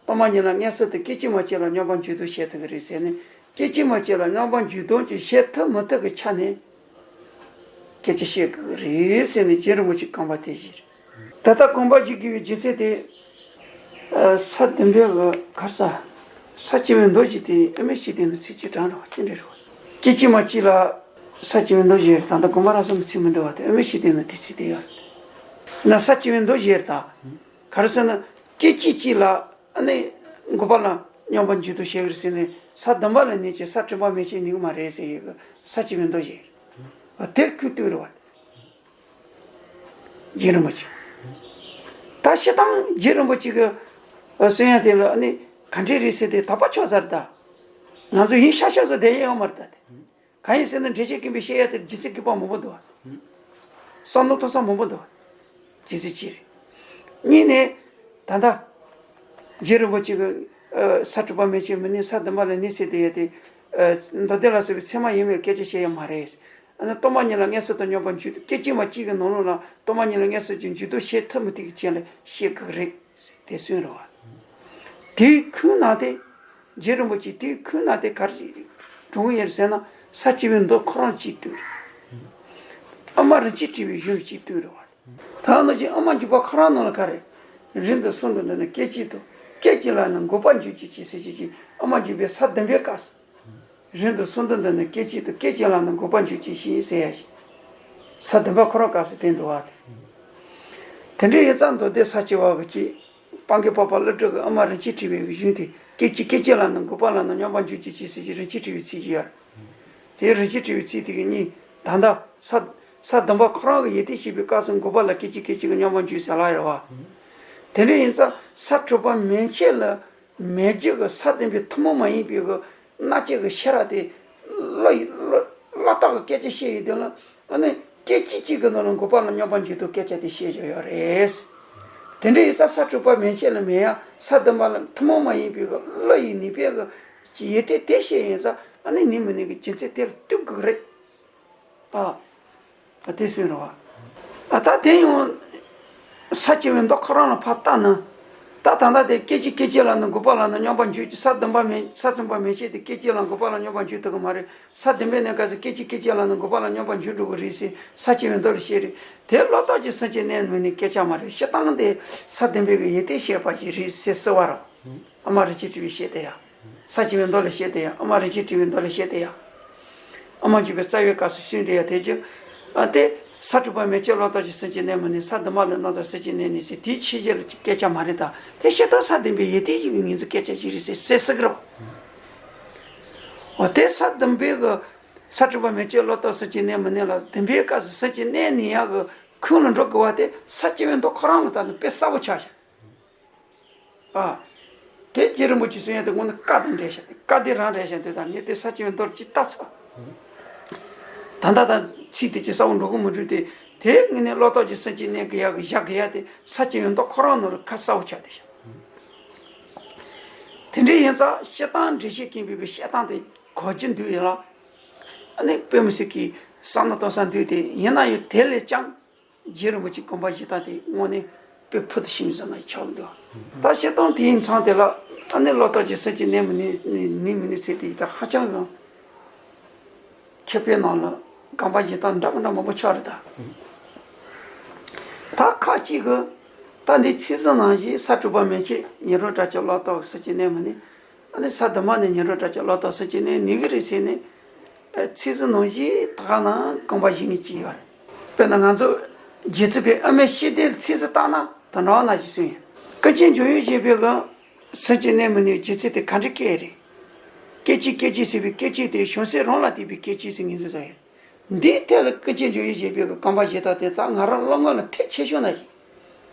སྟོང་པ་ཉིད་ལ་མངོན་གསལ་དུ་སྐད་ཅིག་མ་གཅིག་ལ་སྙོམས་པར་འཇུག་ལྡོག་བྱེད་ཐུབ་ཀྱི་རེད་ཟེར་ནས། སྐད་ཅིག་མ་གཅིག་ལ་སྙོམས་པར་འཇུག་ལྡོག་ཅིག་བྱེད་ཐུབ་མི་ཐུབ་ཀྱི་ཆ་ནས་སྐད་ཆ་བཤད་དགོས་ཀྱི་རེད་ཟེར་ནས་རྗེ་རིན་པོ་ཆེས་རྐང་པ་དེ་བཞེས་རེད། ད་ལྟ་དགོངས་པ་བཞེས་དགོས་པའི་རྒྱུ་མཚན་དེ། ས་བདུན་པའི་གི་གར་ས། ས་བཅུ་པའི་མདོ་བཞི་དེ་ཨ་མའི་ཤེས་ལྡན་ནི་ཚིག་གཅིག་དྲངས་རེད་བ། ཅི་འདྲ་རེད་བ། སྐད་ཅིག་མ་གཅིག་ལ། ས་བཅུ་པའི་མདོ་བཞི་རེད་ད། ད་དགོངས་པ་རབ་གསལ་མི་ཚིག་མི་འདུག་བ་དེ་ཨ་མའི་ཤེས་ལྡན་ནི་དེ་ཚིག་དེ་ཡོད་རེད། ན་ས་བཅུ་པའི་མདོ་བཞི་རེད་ད། ག་རེ་ཟེར་ན། སྐད་ཅིག་གཅིག་ལ་ཨ་ནི་འགོག་པ་ལ་སྙོམས་པར་འཇུག་ལྡོག་བྱེད་ཀྱི་རེད་ཟེར་ནས། ས་བདུན་པ་ལ་ནི་ཅི་ས་དྲུག་པ་མན་ཆད་ནུས་ཀྱི་མ་རེད་ཟེར་ཡི་གི་ས་བཅུ་པའི་མདོ་བཞི་རེད། དེར་ཁུལ་གཏུགས་རེད་བ། རྗེ་རིན་པོ་ཆེ། ད་སྤྱིར་བཏང་རྗེ་རིན་པོ་ཆེ་གི་གསུང་ཡ་དེ་ལ་ནི་ག་འདྲས་རེད་ཟེར་ཏེ་དག་པ་ཆགས་ཚར་ད། ང་ཚོ་ཡིན་ཤག་ཤག་ཚོ་བསྡད་ཡ་ཡོད་མ་རེད་ད་དེ། གང་ཡིན་ཟེར་ན་འགྲེལ་བཤད་ཀུན་པས་བཤད་ཡ་དེར་རྗེས་ཚིག་དགོས་པ་མང་པོ་འདུག་བ། བསམ་བློ་ཐོག་ས་མང་པོ་འདུག་བ། རྗེས་ཚིག་གཅིག་རེད། གཉིས་ནས། ད་ལྟ། རྗེ་རིན་པོ་ཆེ་གི་ས་སྤྲུལ་པ་མན་ཆད་མི་ནུས་ས་བདུན་པ་ལ་གནས་ཚུལ་དེ་ཡ་དེ། མདོ་སྡེ་ལ་སོགས་པའི་ཚད་མ་ཡིན་མིན་སྐད་ཆ་བཤད་ཡ་མ་རེད། ཨ་ནི་སྟོང་པ་ཉིད་ལ་མངོན་སུམ་དུ་སྙོམས་པར་འཇུག་སྐད་ཅིག་མ་གཅིག་གི་ནང་ལོགས་ལ་སྟོང་པ་ཉིད་ལ་མངོན་སུམ་གྱི་འཇུག་ལྡོག་བཤད་ཐུབ་མི་ཐུབ་ཀྱི་ཆ་ལ་བཤད་དགོས་ཀྱི་རེད། དེ་གསུངས་རེད་བ། དེའི་ཁུངས་ནང་དེ། རྗེ་རིན་པོ་ཆེ་དེའི་ཁུངས་ནང་དེ་ག་རེ་བྱུང་ཡོད་ཟེར་ན་ས་བཅུ་པའི་མདོ་ཁོ་རང་གཅིག་ཏུ། ཨ་མ་རིན་ཆེན་སྤྲུལ་པའི་གཞུང་གཅིག་ཏུ་རེད་བ། ད་ནང་བཞིན་ཨ་མ་འཇུག་པ་ཁོ་རང་ནང་ལ་ག་རེ། རིང་དུ་གསུམ་དུ་འདུག་ན་སྐད་ཅིག་ཏུ། སྐད་ཅིག་ལ་ནི་འགོད་པར་འགྱུར་གྱི་ཅིག་ཟེར་གྱི་ཅིག་ཨ་མ་འཇུག་པའི་ས་བདུན་པའི་སྐབས་སུ། རིང་དུ་གསུམ་དུ་འདུག་ན་སྐད་ཅིག་ཏུ། སྐད་ཅིག་ལ་ནི་འགོད་པར་འགྱུར་གྱི་ཞེས་ཟེར་ཡ་ཞིག་ས་བདུན་པ་ཁོ་རང་སྐབས་སུ་བསྟན་འདུག་བ་དེ། དེ་འདྲའི་ཡིན་ཙང་མདོ་སྡེ་ས་བཅུ་པ་གི་ཅིག་སྤང་གི་པགས་པ་ཀླུ་སྒྲུབ་ཀྱི་ཨ་མ་རིན་ཆེན་སྤྲུལ་པའི་གཞུང་དེ་སྐད་ཅིག་སྐད་ཅིག་ལ་ནི་འགོད་པ་ལ་ནི་སྙོམས་པར་འཇུག་གྱི་ཅིག་ཟེར་གྱི་རིན་ཆེན་སྤྲུལ་པའི་ཚིག་ཅིག་ཡོད། དེའི་རིན་ཆེན་སྤྲུལ་པའི་ཚིག་དེ་གི་གཉིས་ད་ལྟ་ས་ས་བདུན་པ་ཁོ་རང་གི་ཡོན་ཏན་བཤད་པའི་སྐབས་སུ་འགོད་པ་ལ་སྐད་ཅིག་སྐད་ཅིག་གི་སྙོམས་པར་འཇུག་ཟེར་ལབ་ཡོད་རེད་བ། དེ་འདྲ་ཡིན་ཙང་ས་སྤྲུལ་པ་མན་ཆད་ལ་མེད་རྒྱུ་གི་ས་བདུན་པའི་ཐུན་མོང་མ་ཡིན་པའི་གི་སྣ་བཅད་གི་ཤེས་རབ་དེ་བློ་ཡི་བློ་བློ་རྟོག་གི་སྐད་ཆ་བཤད་ཡོད་དུས་ལ་ཨ་ནི་སྐད་ཅིག་གཅིག་གི་ནང་ལ་འགོད་པ་ལ་སྙོམས་པར་འཇུག་ལྡོག་སྐད་ཆ་དེ་བཤད་བཞག་ཡོད་རེད། དེ་འདྲ་ཡིན་ཙང་ས་སྤྲུལ་པ་མན་ཆད་ལ་མེད་ཡ་ས་བདུན་པ་ལ་ཐུན་མོང་མ་ཡིན་པའི་གི་བློ་ཡི་ནུས་པའི་གི་ཡོན་ཏན་དེ་བཤད་ཡིན་ཙང་ཨ་ནི་ནུས་མི་ནུས་གི་རྒྱུ་མཚན་དེར་ལྟོས་དགོས་རེད། ཨ། ཨ་དེ་སུན་རོ། ཨ་ད་དེ་ཡང་། ས་བཅུ་པའི་མདོ་ཁོ་རང་ལ་ཕར་བལྟས་ན། ད་ད་ལྟ་དེ་སྐད་ཅིག་སྐད་ཅིག་ལ་ནི་འགོད་པ་ལ་ནི་སྙོམས་པར་འཇུག་ས་བདུན་པ་མན་ས་བཅུ་པ་མན་ཆད་དེ་སྐད་ཅིག་ལ་འགོད་པ་ལ་སྙོམས་པར་འཇུག་ཐུབ་ཀྱི་མ་རེད། ས་བདུན་པའི་གནས་སྐབས་སུ་སྐད་ཅིག་སྐད་ཅིག་ལ་ནི་འགོད་པ་ལ་སྙོམས་པར་འཇུག་འགྲོ་གི་རེད་ཟེར་ས་བཅུ་པའི་མདོ་ལ་བཤད་རེད། དེ་བློ་ལྡོག་གི་སེམས་ཀྱི་གནས་མི་གནས་སྐད་ཆ་མ་རེད། སྤྱིར་བཏང་དེ་ས་བདུན་པའི་གི་ཡོན་ཏན་བཤད་པ་ཞིག་རེད་ཟེར་ཟེར་བ་རེད། ཨ་མ་རིན་ཆེན་སྤྲུལ་པས་བཤད་དེ་ཡ། ས་བཅུ་པའི་མདོ་ལ་བཤད་དེ་ཡ། ཨ་མ་རིན་ཆེན་སྤྲུལ་པའི་མདོ་ལ་བཤད་དེ་ཡ། ཨ་མ་འཇུག་པའི་རྩ་བའི་སྐབས་སུ་གསུངས་དེ་ཡ་དེ་ཅི། ཨ་དེ། ས་སྤྲུལ་པ་མན་ཆད་བློ་ལྡོག་གི་སེམས་ཀྱི་གནས་མི་གནས་ས་བདུན་པ་ལ་སྣང་མཐའ་སེམས་ཀྱི་གནས་གནས་ཟེར་དེའི་ཕྱི་རྒྱལ་ལ་སྐད་ཆ་མ་རེད་ད། དེ་སྤྱིར་བཏང་ས་བདུན་པའི་ཡོན་ཏན་ཞིག་གི་ངེས་འཛིན་སྐད་ཆ་ཞིག་རེད་ཟེར་ཟེར་ཟེར་གི་རེད། འོ་དེ་ས་བདུན་པའི་གི། ས་སྤྲུལ་པ་མན་ཆད་བློ་ལྡོག་སེམས་ཀྱི་གནས་མི་གནས་ལ་བདུན་པའི་སྐབས་སུ་སེམས་ཀྱི་གནས་གནས་ཡག་གི་ཁུངས་ལ་འགྲོ་དགོས་པ་དེ་ས་བཅུ་པའི་མདོ་ཁོ་རང་ལ་ལྟ་ན་དཔེ་གསལ་པོ་ཆགས་ཤག་ཨ། དེ་རྗེ་རིན་པོ་ཆེ་གསུང་ཡ་དེ་དངོས་གནས་བཀའ་དང་འགྲན་ཞིང་དེ་བཀའ་དེ་རང་རེད་ཞིང་དེ་དང་ངས་དེ་ས་བཅུ་པའི་མདོར་ཅིག་ལྟ་ཚར། ད་ལྟ་དང་ཚིག་དེ་ཅིག་གསལ་པོ་འགྲོ་གི་མི་འདུག་དེ། དེ་ངས་ནས་བློ་ལྡོག་གི་སེམས་ཀྱི་གནས་གི་ཡག་གི་བཞག་གི་ཡ་དེ་ས་བཅུ་པའི་མདོ་ཁོ་རང་ནང་ལ་ཁ་གསལ་པོ་ཆགས་དེ་ཞིང་། དེ་འདྲ་ཡིན་ཙང་སྤྱིར་བཏང་འགྲེལ་བཤད་མཁན་པའི་གི་བཤད་སྟངས་དེ་གོ་རྒྱུ་འདུག་ཡིན་ལ། ཨ་ནི་དཔེ་མི་སྲིད་ཀྱི་བསམ་ན་གཏོང་ས་འདུག་དེ་ཡིན་ན་ཡང་དེ་ལས་ཀྱང་། རྗེ་རིན་པོ་ཆེའི་དགོངས་པ་བཞེས་སྟངས་དེ་དངོས་གནས་དཔེ་ཕུལ་དུ་ཕྱིན་ཟེར་ན་ཆོག་འདུག་ད་བཤད་སྟངས་དེའི་མཚམས་དེ་ལ་ཨ་ནི་བློ་ལྡོག་གི་སེམས་ཀྱི་གནས་མི་གནས་གནས་མི་གནས་ཚུལ་དེ་ཡི་ད་ཧ་ཅང་གི་མཁས་པའི་ནང་ལ་དགོངས་པ་བཞེས་སྟངས་འདྲ་མི་འདྲ་མང་པོ་ཆགས་རེད་ད། ད་ཁ་ཅིག་གིས་ད་འདི་ཚིག་ཟིན་ནང་བཞིན་ས་སྤྲུལ་པ་མན་ཆད་ཉན་རང་དྲག་ཅིང་བློ་ལྡོག་གི་སེམས་ཀྱི་གནས་མི་གནས། ཨ་ནི་ས་དུ་མ་ནས་ཉན་རང་དྲག་ཅིང་བློ་ལྡོག་སེམས་ཀྱི་གནས་གནས་ཀྱི་རེད་ཟེར་ནས། ཚིག་ཟིན་ནང་བཞིན་ད་ག་ནང་དགོངས་པ་བཞེས་མཁན་ཅིག་ཡོད་རེད། དཔེར་ན་ང་ཚོ་རྗེ་བཙུན་པའི་ཨ་མའི་ཤེས་ལྡན་ཚིག་ཟིན་བཏང་ན་དོན་དག་ནང་བཞིན་གསུངས་ཡོད། ཀུན་མཁྱེན་འཇམ་དབྱངས་བཞད་པའི་གི་སེམས་ཀྱི་གནས་མི་གནས་རྗེ་བཙུན་དེ་ག་འདྲ་སྐད་རེད། སྐད་ཅིག་སྐད་ཅིག་ཟེར་བའི་སྐད་ཅིག་དེ་བྱང་སེམས་རང་ལ་བརྟེན་པའི་སྐད་ཅིག་ཟེར་ངེས་འཛིན་བཟོ་ཡོད། འདིའི་ཐད་ལ་ཀུན་མཁྱེན་འཇམ་དབྱངས་བཞད་པའི་གི་དགོངས་པ་བཞེས་སྟངས་དེ་ད་ང་རང་བློ་ངོ་ལ་ཐེ་ཆེ་ཤོས་ནང་བཞིན།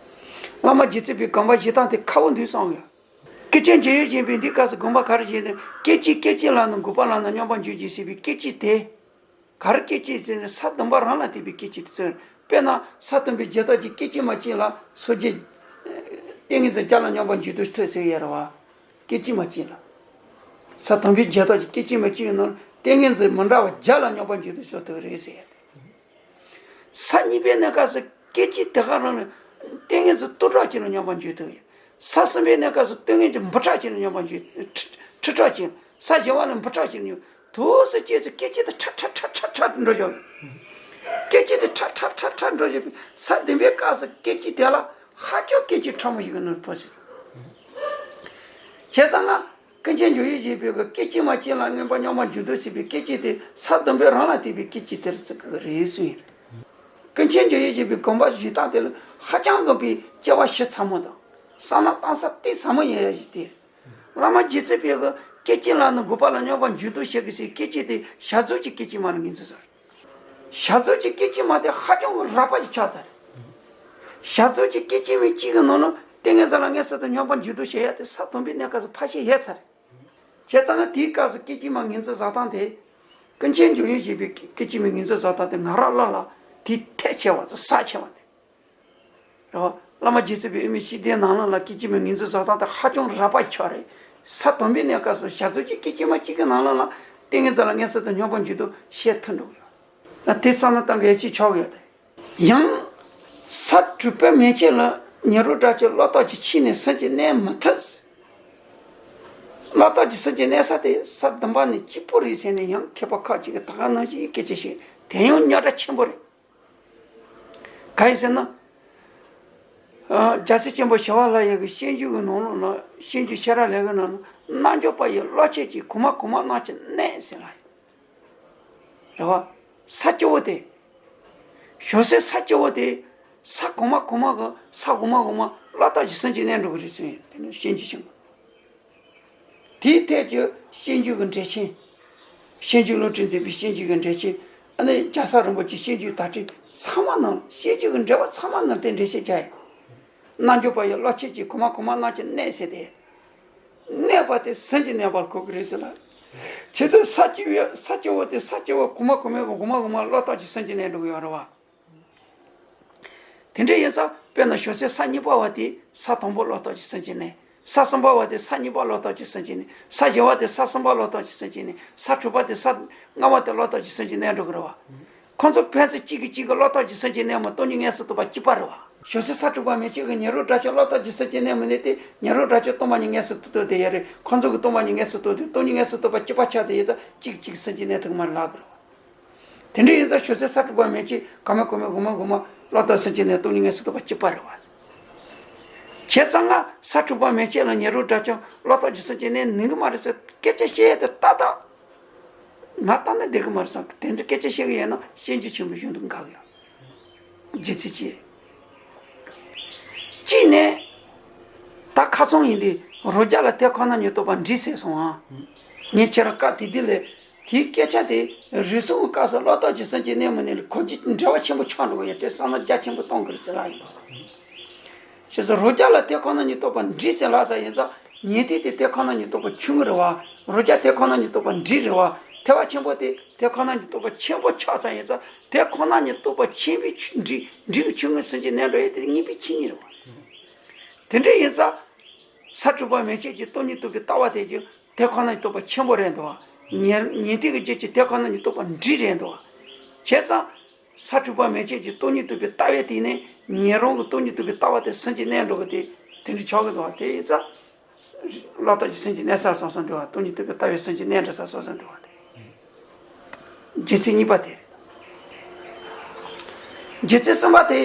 བླ་མ་རྗེ་བཙུན་པའི་དགོངས་པ་བཞེས་སྟངས་དེ་ཁག་པོ་འདུག་བསམ་ཡོད། ཀུན་མཁྱེན་འཇམ་དབྱངས་བཞད་པའི་འདི་སྐབས་སུ་དགོངས་པ་ག་རེ་བཞེས་ནས་སྐད་ཅིག་སྐད་ཅིག་ལ་ནི་འགོད་པ་ལ་ནི་སྙོམས་པར་འཇུག་ཅིང་ཟེར་བའི་སྐད་ཅིག་དེ། ག་རེ་སྐད་ཅིག་ཟེར་ན་ས་དུ་མ་རང་ལ་བརྟེན་པའི་སྐད་ཅིག་དེ་ཚོ། དཔེར་ན་ས་དུ་མའི་རྒྱུད་དག་གི་སྐད་ཅིག་མ་གཅིག་ལ་སངས་རྒྱས། ཏིང་ངེ་འཛིན་བརྒྱ་ལ་སྙོམས་པར་འཇུག་ལྡོག་ཐོབ་ཟེར་ཡ་རེད་བ། སྐད་ཅིག་མ་གཅིག་ལ། ས་དུ་མའི་རྒྱུད་དག་གི་སྐད་ཅིག་མ་གཅིག་ནང་ཏིང་ངེ་འཛིན་མི་འདྲ་བ་བརྒྱ་ལ་སྙོམས་པར་འཇུག་ལྡོག་ཐོབ་ཐུབ་རེད་ཟེར་ཡ་དེ། ས་གཉིས་པའི་གནས་སྐབས་སུ་སྐད་ཅིག་དེ་ག་རང་ལ་ཏིང་ངེ་འཛིན་སྟོང་ཕྲག་གཅིག་ལ་སྙོམས་པར་འཇུག་ཐུབ་ཡོད། ས་གསུམ་པའི་གནས་སྐབས་སུ་ཏིང་ངེ་འཛིན་འབུམ་ཕྲག་གཅིག་ལ་སྙོམས་པར་འཇུག་ཁྲི་ཁྲི་ཕྲག་གཅིག་ས་བཞི་པ་ལ་འབུམ་ཕྲག་གཅིག་ལ་སྙོམས། དུས་སུ་སྐད་ཅིག་སྐད་ཅིག་དེ་ཁྲ་ཁྲ་ཁྲ་ཁྲ་ཁྲ་འགྲོ་བཞག་ཡོད། སྐད་ཅིག་དེ་ཁྲ་ཁྲ་ཁྲ་ཁྲ་འགྲོ་བཞག་པའི་ས་བདུན་པའི་སྐབས་སུ་སྐད་ཅིག་དེ་ལ་ཧ་ཅང་སྐད་ཅིག་ཕྲ་མོ་ཞིག་གི་ནང་བབས་སོང་། བྱས་ཙང་ང་། ཀུན་མཁྱེན་འཇམ་དབྱངས་བཞད་པའི་གི་སྐད་ཅིག་མ་གཅིག་ལ་མངོན་པར་སྙོམས་པར་འཇུག་ལྡོག་ཟེར་བའི་སྐད་ཅིག་དེ་ས་དུ་མའི་རང་ལ་བརྟེན་པའི་སྐད་ཅིག་དེར་བརྩི་དགོས་རེད་གསུངས་ཡོད། ཀུན་མཁྱེན་འཇམ་དབྱངས་བཞད་པའི་དགོངས་པ་བཞེས་སྟངས་དེ་ལ་ཧ་ཅང་གི་པའི་སྐྱེ་བ་ཞིབ་ཚགས་མོ་དང་བསམ་བློ་གཏིང་ཟབ་གཏིང་ཟབ་མོ་ཡིན་ཡ་ཞིག་སྟེ། བླ་མ་རྗེ་བཙུན་པའི་གི་སྐད་ཅིག་ལ་ནི་འགོད་པ་ལ་སྙོམས་པར་འཇུག་ལྡོག་བྱེད་དགོས་ཟེར་སྐད་ཅིག་དེ་བྱ་རྫོགས་ཀྱི་སྐད་ཅིག་མ་ལ་ངོས་འཛིན་ཟེར། བྱ་རྫོགས་ཀྱི་སྐད་ཅིག་མ་དེ་ཧ་ཅང་གི་རགས་པ་ཞིག་ཆགས་ཚར། ཞག་ཚོད་ཀྱི་སྐད་ཅིག་མའི་གཅིག་གི་ནང་ལ་ཏིང་ངེ་འཛིན་ལ་མངོན་སུམ་དུ་སྙོམས་པར་འཇུག་ལྡོག་བྱེད་ཡ་དེ་ས་དང་པོའི་གནས་སྐབས་སུ་ཕལ་ཆེར་ཡལ་ཚར་རེད། བྱས་ཙང་ང་དེའི་སྐབས་སུ་སྐད་ཅིག་མ་ངོས་འཛིན་བཟོ་སྟངས་དེ། ཀུན་མཁྱེན་འཇམ་དབྱངས་བཞད་པའི་སྐད་ཅིག་མའི་ངོས་འཛིན་བཟོ་སྟངས་དེ་ང་རང་བློ་ལ་དེ་ཐད་ཆེ་བ་དང་ཟབ་ཆེ་བ་དེ། རེད་བ། བླ་མ་རྗེ་བཙུན་པའི་དབུ་མའི་སྤྱི་དོན་ནང་ལ་ལ་སྐད་ཅིག་མའི་ངོས་འཛིན་བཟོ་སྟངས་དེ་ཧ་ཅང་རགས་པ་ཆགས་རེད། ས་དང་པོའི་གནས་སྐབས་སུ་ཞག་ཚོད་ཀྱི་སྐད་ཅིག་མ་གཅིག་གི་ནང་ལ་ལ་ཏིང་ངེ་འཛིན་ལ་མངོན་སུམ་དུ་སྙོམས་པར་འཇུག་ལྡོག་བྱེད་ཐུབ་འགྲོ་གི་ཡོད། ང་དེ་བསམ་བློ་བཏང་གི་ཡོད་ཅེས་ཆགས་ཀྱི་ཡོད་དེ། ཡང་། ས་དྲུག་པའི་མན་ཆད་ལ་ཉན་རང་དགྲ་བཅོམ་བློ་ཐོག་གི་ཆོས་ནི་ཟིན་གྱིས་གནས་མི་ཐུབ། བློ་ཐོག་གི་ཟིན་གྱིས་གནས་ས་དེ་ས་བདུན་པ་ནས་གཅིག་པོ་རེད་ཟེར་ནས་ཡང་མཁས་པ་ཁག་ཅིག་གིས་ད་ག་ནང་བཞིན་སྐད་ཆ་བཤད། དེ་ཡང་རྙོག་དྲ་ཆེན་པོ་རེད། གང་ཡིན་ཟེར་ན། ཨ། རྒྱལ་སྲས་ཆེན་པོ་ཞི་བ་ལྷ་ཡི་གི་སྤྱོད་འཇུག་གི་ནང་ལོགས་ན་སྤྱོད་འཇུག་ཤེས་རབ་ལེའུ་གི་ནང་ན་རྣལ་འབྱོར་པ་ཡི་བློ་ཆོས་ཀྱིས་གོང་མ་གོང་མ་རྣམས་ཀྱིས་གནས་ཟེར་ལ། རེད་བ། ས་སྐྱེ་བོ་དེ། བྱང་སེམས་ས་སྐྱེ་བོ་དེ། ས་གོང་མ་གོང་མ་གི་ས་གོང་མ་གོང་མ་བློ་ཐོག་གི་ཟིན་གྱིས་གནས་འགྲོ་གི་རེད་ཟེར་ཡོད། དེ་ནི་སྤྱོད་འཇུག་ཆེན་པོ། དེའི་ཐད་ཀྱི་སྤྱོད་འཇུག་གི་འགྲེལ་ཆེན། སྤྱོད་འཇུག་བློ་གྲོས་མཛད་པའི་སྤྱོད་འཇུག་གི་འགྲེལ་ཆེན། ཨ་ནི་རྒྱལ་ཚབ་རིན་པོ་ཆེའི་སྤྱོད་འཇུག་དར་ཕྲེང་ཚང་མ་ནང་སྤྱོད་འཇུག་གི་འགྲེལ་པ་ཚང་མ་ནང་དེ་འགྲེལ་བཤད་རྒྱག་ཡོད། རྣལ་འབྱོར་པ་ཡི་བློ་ཆོས་ཀྱིས་གོང་མ་གོང་མ་རྣམས་ཀྱིས་གནས་ཟེར་ཏེ། གནས་པ་དེ་ཟིན་གྱིས་གནས་པར་གོ་གི་རེད་ཟེར་ལ། ཁྱེད་ཚོས་ས་སྐྱེ་བོ་ས་སྐྱེ་བོ་དེ་ས་སྐྱེ་བོ་གོང་མ་གོང་མའི་གོང་མ་གོང་མ་བློ་ཐོག་གི་ཟིན་གྱིས་གནས་འགྲོ་གི་ཡོད་རེད་བ། དེ་འདྲ་ཡིན་ཙང་དཔེར་ན་བྱང་སེམས་ས་གཉིས་པ་བ་དེ་ས་དང་པོ་བློ་ཐོག་གི་ཟིན་གྱིས་གནས། ས་གསུམ་པ་བ་དེ་ས་གཉིས་པ་བློ་ཐོག་གི་ཟིན་གྱིས་གནས། ས་བཞི་བ་དེ་ས་གསུམ་པ་བློ་ཐོག་གི་ཟིན་གྱིས་གནས། ས་དྲུག་པ་དེ་ས་ལྔ་པ་དེ་བློ་ཐོག་གི་ཟིན་གྱིས་གནས་འགྲོ་གི་རེད་བ། ཁོང་ཚོ་ཕན་ཚུན་གཅིག་གིས་གཅིག་གི་བློ་ཐོག་གི་ཟིན་གྱིས་གནས་མ་སྟོང་ཉིད་མངོན་སུམ་རྟོགས་པ་གཅིག་པ་རེད་བ། བྱང་སེམས་ས་དྲུག་པ་མན་ཆད་ཀྱི་ཉན་རང་དགྲ་བཅོམ་བློ་ཐོག་གི་ཟིན་གྱིས་གནས་མི་གནས་དེ་ཉན་རང་དགྲ་བཅོམ་སྟོང་པ་ཉིད་མངོན་སུམ་རྟོགས་དེ་ཡོད་རེད། ཁོང་ཚོ་གི་སྟོང་པ་ཉིད་མངོན་སུམ་རྟོགས་དེ་སྟོང་ཉིད་མངོན་སུམ་རྟོགས་པ་གཅིག་པ་ཆགས་དེ་ཡིན་ཙང་གཅིག་གཅིག་ཟིན་གྱིས་གནས་ཐུབ་མ་ལབ་དགོས་རེད་བ། དེ་འདྲ་ཡིན་ཙང་བྱང་སེམས་ས་དྲུག་པ་མན་ཆད་གོང་མ་གོང་མ་གོང་མ་གོང་མ་བློ་ཐོག་ཟིན་གྱིས་གནས་སྟོང་ཉིད་མངོན་སུམ་རྟོགས་པ་གཅིག་པ་རེད་བ། བྱས་ཙང་ང་ས་དྲུག་པ་མན་ཆད་ལ་ཉན་རང་དགྲ་བཅོམ་བློ་ཐོག་གི་ཟིན་གྱིས་གནས་ནུས་གི་མ་རེད་ཟེར་སྐད་ཆ་བཤད་ཡ་དེ་ཏག་ཏག་ང་ལྟ་ན་བསྡད་གི་མ་རེད་བསམ་གི། དེ་འདྲ་སྐད་ཆ་བཤད་གི་ཡོད་ན་སྤྱོད་འཇུག་ཆེན་པོ་གཞུང་དུ་འགག་གི་ཡོད། རྒྱུ་མཚན་ཅི་རེད། གཅིག་ནས། ད་ཁ་ཚང་ཡིན་དུས་རང་རྒྱལ་ལ་དེ་ཁོ་ན་ཉིད་རྟོགས་པ་འགྲིག་ཟེར་སོང་ཨ། ངས་ཁྱེད་རང་བཀའ་དེ་དུས་ལས་དེའི་སྐད་ཆ་དེ་རེ་ཟུང་གི་སྐབས་སུ་བློ་ཐོག་གི་ཟིན་གྱིས་གནས་མི་གནས་ལ་གོ་རྒྱུ་འབྲེལ་བ་ཆེན་པོ་ཆགས་འགྲོ་གི་ཡོད་དེ་བསམ་བློ་རྒྱ་ཆེན་པོ་གཏོང་གི་རེད་ཟེར་ལ་ཡིན། བྱས་ཙང་རང་རྒྱལ་ལ་དེ་ཁོ་ན་ཉིད་རྟོགས་པ་འགྲིག་ཟེར་ལབ་ས་ཡིན་ཙང་ཉན་ཐོས་དེ་དེ་ཁོ་ན་ཉིད་རྟོགས་པ་ཆུང་ངུ་རེད་བ། རང་རྒྱལ་དེ་ཁོ་ན་ཉིད་རྟོགས་པ་འགྲིག་རེད་བ། ཐེག་པ་ཆེན་པོ་དེ་དེ་ཁོ་ན་ཉིད་རྟོགས་པ་ཆེན་པོ་ཆགས་ས་ཡིན་ཙང་དེ་ཁོ་ན་ཉིད་རྟོགས་པ་ཆེན་པོའི་ཆུ་འགྲིག་འགྲིག་གི་ཆུང་ངུ་ཟིན་གྱིས་གནས་འགྲོ་ཡས་དེ་གཉིས་པའི་ཆོས་ཉིད་རེད་བ། དེ་འདྲ་ཡིན་ཙང་། ས་དྲུག་པ་མན་ཆད་ཀྱི་སྟོང་ཉིད་རྟོགས་པའི་ལྟ་བ་དེ་ཀྱང་དེ་ཁོ་ན་ཉིད་རྟོགས་པ་ཆེན་པོ་རེད་འདུག་བ། ཉན་ཉན་ཐོས་ཀྱི་རྒྱུད་ཀྱི་དེ་ཁོ་ན་ཉིད་རྟོགས་པ་འགྲིག་རེད་འདུག་བ། བྱས་ཙང་། ས་དྲུག་པ་མན་ཆད་ཀྱི་སྟོང་ཉིད་རྟོགས་པའི་ལྟ་བའི་སྟེང་ནས་ཉན་རང་གི་སྟོང་ཉིད་རྟོགས་པའི་ལྟ་བ་དེ་ཟིན་གྱིས་གནས་འགྲོ་གི་དེ་དེ་འདྲ་ཆགས་ཀྱི་འདུག་བ། དེ་ཡིན་ཙང་། བློ་ཐོག་གི་ཟིན་གྱིས་གནས་ས་སོ་སོ་འདུག་བ། སྟོང་ཉིད་རྟོགས་པའི་ལྟ་བའི་ཟིན་གྱིས་གནས་འགྲོ་ས་སོ་སོ་འདུག་བ་དེ། རྒྱུ་མཚན་གཉིས་པ་དེ་རེད། རྒྱུ་མཚན་གསུམ་པ་དེ།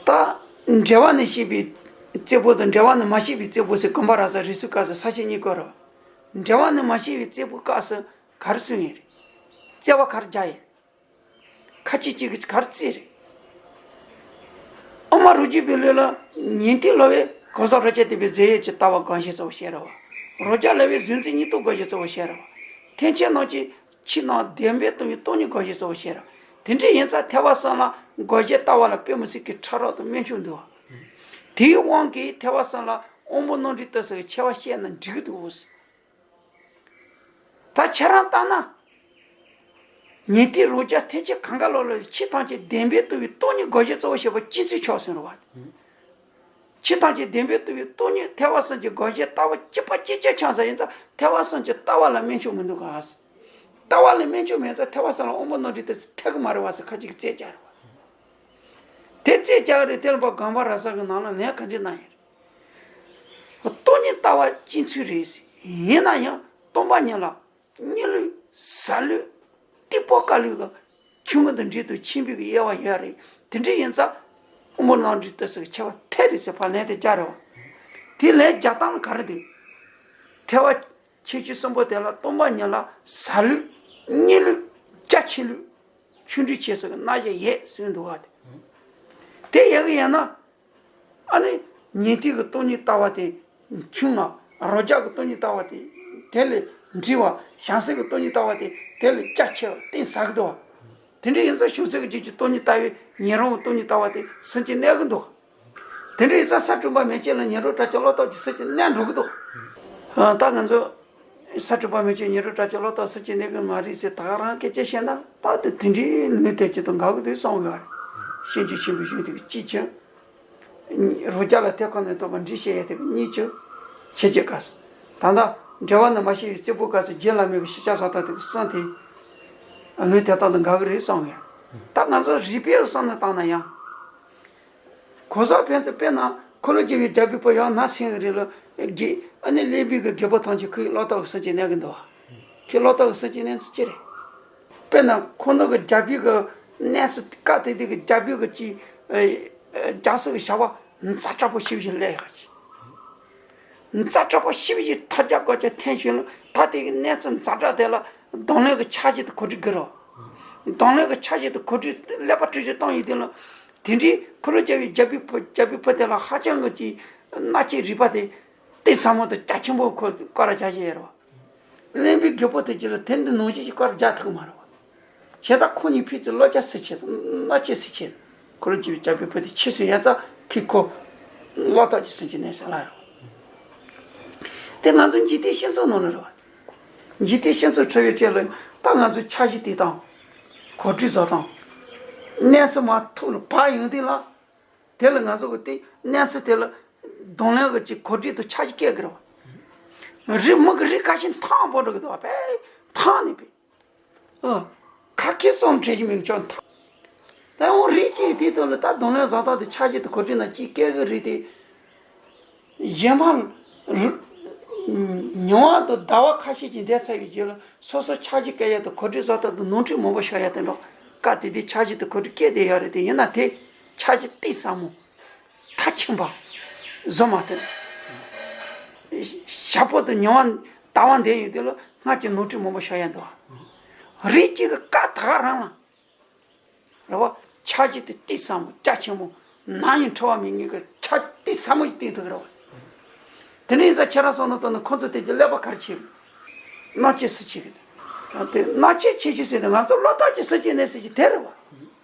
ད། འགྲེལ་པ་ནས་བཤད་པའི་རྩེ་ཕུད་དང་འགྲེལ་པ་ནས་མ་བཤད་པའི་རྩེ་ཕུད་ཟེར་དགོངས་པ་རབ་གསལ་རིས་སུ་བཀར་ཟེར་ས་བཅད་གཉིས་བཀར་རོ། འགྲེལ་པ་ནས་མ་བཤད་པའི་རྩེ་ཕུད་སྐབས་སུ་ག་རེ་གསུངས་ཡིན་རེད། རྩོད་པ་ག་རེ་རྒྱག་ཡིན། ཁ་ཅིག་ཅིག་གིས་ག་རེ་རྩོད་རེད། དབུ་མ་རང་རྒྱུད་པའི་ལུགས་ལ་ཉན་ཐོས་སློབ་དཔོན་གང་ཟག་རབ་འབྱམས་བསྟན་པའི་རྫས་ཡོད་ཀྱི་ལྟ་བ་དགོངས་བཞེད་གཙོ་བོ་བཤད་རེད་བ། རང་རྒྱལ་སློབ་དཔོན་གཟུང་འཛིན་གཉིས་སྟོང་དགོངས་བཞེད་གཙོ་བོ་བཤད་རེད་བ། ཐེག་ཆེན་རྣམས་ཀྱིས་ཕྱི་ནང་བདེན་པས་སྟོང་ཉིད་སྟོང་ཉིད་དགོངས་བཞེད་གཙོ་བོ་བཤད་རེད། དེ་འདྲ་ཡིན་ཙང་ཐེག་པ་གསུམ་ལ་དགོངས་བཞེད་ལྟ་བ་ལ་དཔེ་མི་སྲིད་ཀྱི་ཕྲ་རགས་དང་དམན་ཕྱོགས་འདུག་བ། དེའི་དབང་གིས་ཐེག་པ་གསུམ་ལ་དབང་པོ་རྣམ་འགྲེལ་ལྟ་ས་གི་ཁྱད་པར་བཤད་ན་འགྲིག་གི་འདུག་ཟེར། ད་ཁྱེད་རང་ལྟ་ན། ཉན་ཐོས་རང་རྒྱལ་ཐེག་ཆེན་གང་ག་ལོག་ལ་ཕྱི་ཐམས་ཅད་བདེན་པས་རྟོགས་པའི་སྟོང་ཉིད་དགོངས་བཞེད་གཙོ་བོ་བྱས་པ་གཅིག་མཚུངས་ཆགས་སོང་རེད་བ། ཕྱི་ཐམས་ཅད་བདེན་པས་རྟོགས་པའི་སྟོང་ཉིད་ཐེག་པ་གསུམ་གྱི་དགོངས་བཞེད་ལྟ་བ་གཅིག་པ་གཅིག་རྐྱང་ཆགས་ས་ཡིན་ཙང་ཐེག་པ་གསུམ་གྱི་ལྟ་བ་ལ་དམན་ཕྱོགས་མི་འདུག་ག། ལྟ་བ་ལ་དམན་ཕྱོགས་མེད་ཙང་ཐེག་པ་གསུམ་ལ་དབང་པོ་རྣམ་འགྲེལ་ལྟ་ས་འཐད་གི་མ་རེད་བ་ཟེར་ཁ་ཅིག་རྩོད་རྒྱག་རེད་བ། དེ་རྩོད་རྒྱག་རེད། དེ་ལ་ཕར་དགོངས་པ་རབ་གསལ་གྱི་ནང་ལ་ལན་ག་འདྲ་གནང་ཡིན་རེད། སྟོང་ཉིད་ལྟ་བ་གཅིག་མཚུངས་རེད། ཡིན་ན་ཡང་སྟོང་པ་ཉིད་ལ་གཉིས་ལུགས་གསར་ལུགས་ཏི་པོ་ཀ་ལུགས་ཀྱི་ཆུང་ངུ་དང་འབྲིང་དང་ཆེན་པོའི་དབྱེ་བ་ཡོད་རེད། དེ་འདྲ་ཡིན་ཙང་དབང་པོ་རྣམ་འགྲེལ་ལྟ་ས་གི་ཁྱད་པར་འཐད་རེད་ཟེར་ཕར་ལན་དེ་རྒྱག་རེད་བ། དེ་ལན་རྒྱག་སྟངས་ག་རེ་འདུག་ཐེག་པ་ཆེ་ཆུང་གསུམ་པོ་དེ་ལ་སྟོང་པ་ཉིད་ལ་གསར་ལུགས་གཉིས་ལུགས་རྒྱ་ཆེ་ལུགས་ཆུང་འབྲིང་ཆེ་ས་གི་རྣམ་གཞག་ཡོད་གསུངས་འདུག་བ། དེ་དེ་ཡོད་གི་ཡིན་ན། ཨ་ནི། ཉན་ཐོས་ཀྱི་སྟོང་ཉིད་ལྟ་བ་དེ་ཆུང་ང་། རང་རྒྱལ་གྱི་སྟོང་ཉིད་ལྟ་བ་དེ་དེ་ལས་འབྲིང་བ། བྱང་སེམས་ཀྱི་སྟོང་ཉིད་ལྟ་བ་དེ་དེ་ལས་རྒྱ་ཆེ་བ་གཏིང་ཟབ་ཀྱི་འདུག་བ། དེ་འདྲ་ཡིན་ཙང་བྱང་སེམས་ཀྱི་རྒྱུད་ཀྱི་སྟོང་ཉིད་ལྟ་བའི་ཉན་རང་གི་སྟོང་ཉིད་ལྟ་བ་དེ་སེམས་ཀྱིས་གནས་ཀྱི་འདུག་དེ་འདྲ་ཡིན་ཙང་ས་སྤྲིན་པ་མན་ཆད་ལ་ཉན་རང་བཀྲ་ཤིས་བློ་རྟགས་ཀྱིས་སེམས་ཀྱིས་གནས་འགྲོ་གི་འདུག་ཨ། ད་ང་ཚོ་ས་སྤྲིན་པ་མན་ཆད་ཉན་རང་བཀྲ་ཤིས་བློ་རྟགས་སེམས་ཀྱིས་གནས་ཀྱི་མ་རེད་ཟེར། ད་ག་རང་སྐད་ཆ་བཤད་ན་ད་དེ་དེ་འདྲའི་ལུང་དེ་ཅི་དང་འགལ་གྱི་འདུག་བསམ་གྱི་ཡོད་རེད། ཤེས་འཇོན་ཆེན་པོའི་གཞུང་དེ་གི་གཅིག་བྱས། རང་རྒྱལ་ལ་དེ་ཁོ་ནས་ཐོབ་པ་འདྲི་ཤེས་ཡ་དེ་གཉིས་ཀྱི་ཆེ་ཆེ་དཀའ་སོ། ད་ལྟ་འགྲེལ་པ་ནི་མ་ཤེས་པའི་རྩེ་ཕུད་དཀའ་སོ། རྗེ་བླ་མའི་གི་ཤེས་བྱ་སོགས་དང་དེ་གསུམ་དེ་ལུང་དེ་དག་དང་འགལ་གི་རེད་བསམ་ཡ། ད་ང་ཚོ་རིགས་པས་བསམ་ནས་བཏང་ན་ཡང་། གོ་ས་ཕན་ཚུན་དཔེར་ན་འཁོར་ལོས་སྒྱུར་བའི་རྒྱལ་པོའི་བུ་ཡང་ན་སེང་གེ་རེད་ལ། དགེ་ཨ་ནི་གླིང་པའི་གི་རྒད་པོ་ཐམས་ཅད་ཁོའི་བློ་རྟགས་གི་སེམས་ཀྱིས་གནས་གི་འདུག་བ། ཁོའི་བློ་རྟགས་གི་སེམས་ཀྱིས་གནས་ཚུལ་ཅི་རེད། དཔེར་ན་ཁོང་ཚོ་གི་རྒྱལ་པོའི་གི་གནས་ཚུལ་བཀའ་དེ་དེ་གི་རྒྱལ་པོའི་གི་ཅི་ཨ་ཨ་རྒྱལ་སྲིད་གི་བྱ་བ་ཛ་དྲག་པོ་ཞེ་པོ་ཞིག་སླེབས་ཡོད་ཅིག་ཛ་དྲག་པོ་ཞེ་པོ་ཞིག་ཐབས་བརྒྱ་བཀོལ་བྱས་འཐེན་བྱུང་ལ། ད་དེ་གི་གནས་ཚུལ་ཛ་དྲག་དེ་ལ་གདོང་ལེན་གི་འཆར་གཞི་དེ་གོ་སྒྲིག་དགོས་རེད་བ། གདོང་ལེན་གི་འཆར་གཞི་དེ་གོ་སྒྲིག་ཀླད་པ་གྲོས་གཞི་བཏང་ཡོད་དུས་ལ། དེ་འདྲའི་འཁོར་ལོས་སྒྱུར་བའི་རྒྱལ་པོའི་བུ་རྒྱལ་པོའི་བུ་དེ་ལ་ཧ་ཅང་གི་ཅིག་མནའ་བཅད་རིགས་པ་དེ་གཏིང་ཟབ་མོ་དང་རྒྱ་ཆེན་པོ་ཁོ་སྐོར་ར་རྒྱག་བཞིན་ཡོད་རེད་བ། གླིང་པའི་རྒད་པོ་དེ་གྱིས་ལ་དེ་འདྲ་ནང་བཞིན་གྱི་སྐོར་ར་རྒྱག་ཐུབ་ཀྱི་མ་རེད་བ། བྱས་ཙང་ཁོ་གཉིས་ཕན་ཚུན་བློ་རྒྱ་སེལ་ཆེད་དང་མནའ་བཅད་སེལ་ཆེད། འཁོར་ལོས་སྒྱུར་བའི་རྒྱལ་པོའི་བུ་དེ་ཁྱེར་སོང་ཡ་ཙང་ཁོས་ཁོ་བློ་རྟགས་ཀྱིས་སེམས་ཀྱིས་གནས་ཟེར་ལབ་རེད་བ། དེ་ང་ཚོ་འཇིག་རྟེན་སྤྱི་ཚོགས་ནང་ལ་རེད་བ། འཇིག་རྟེན་སྤྱི་ཚོགས་འཕྲོ་བའི་གྲས་ལ་ད་ང་ཚོའི་འཆར་གཞི་དེ་དང་གོ་སྒྲིག་བཟོ་སྟངས། གནས་ཚུལ་མར་ཐོག་ལ་བབས་ཡོང་དུས་ལ། དེ་ལ་ང་ཚོ་གི་དེ་གནས་ཚུལ་དེ་ལ་གདོང་ལེན་གྱི་ཅིག་གོ་སྒྲིག་དང་འཆར་གཞི་བཀལ་དགོས་རེད་བ། རིགས་མི་གི་རིགས་ཁ་ཤས་འཐམ་པོ་འགྲོ་གི་འདུག་བ། དཔེ་འཐམ་ནས་པས། ཨ། ཁ་སྐད་གསུམ་བྲལ་གྱི་མིང་ཆོག་འཐམ། ད་འོ་རིགས་གཅིག་དེ་དོན་ལ་ད་གདོང་ལེན་བཟོ་སྟངས་དེ་འཆར་གཞི་དང་གོ་སྒྲིག་ནང་གཅིག་བཀལ་གི་རེད་དེ། གཞན་མ་རུ། ཉི་མ་དང་ཟླ་བ་ཁ་ཤས་ཀྱི་འདས་ཚར་བའི་རྗེས་ལ་སོ་སོ་འཆར་གཞི་བཀལ་ཡ་དང་གོ་སྒྲིག་བཟོ་སྟངས་དང་ནོར་འཁྲུལ་མང་པོ་ཤོར་ཡ་དེ་འདྲ། སྐབས་དེ་དུས་འཆར་གཞི་དང་གོ་སྒྲིག་བཀལ་བསྡད་ཡོད་རེད་དེ། ཡིན་ན་དེ་འཆར་གཞི་གཏིང་ཟབ་མོ། མཐའ་ཁྱོན་པ། བཟོ་མ་ཐུབ། ཞག་པོ་དང་ཉི་མ་ཟླ་བ་འདས་ཡོང་དུས་ལ་སྔར་གྱི་ནོར་འཁྲུལ་མང་པོ་ཤོར་ཡ་འདུག་རིགས་གཅིག་གི་སྐབས་ད་ག་རང་ལ། རེད་བ། འཆར་གཞི་དེ་གཏིང་ཟབ་མོ་རྒྱ་ཆེན་མོ། ནམ་ཡང་འཁྲུལ་བ་མེད་མཁན་གྱི་འཆར་གཞི་གཏིང་ཟབ་མོ་ཞིག་བཏིང་ཐུབ་ཀྱི་རེད་བ། དེ་ནས་ཡིན་ཙང་ཁྱེད་རང་བསམ་བློ་བཏང་ན་ཁོང་ཚོ་དེ་གྱི་ཀླད་པ་ག་རེ་བྱེད་ཀྱི། མནའ་བཅད་སེལ་བྱེད་ཀྱི། དེ་མནའ་བཅད་སེལ་བྱེད་ཟེར་ནས་ང་ཚོ་བློ་རྟགས་ཀྱིས་སེམས་ཀྱིས་གནས་སེལ་བྱེད་དེ་རེད་བ།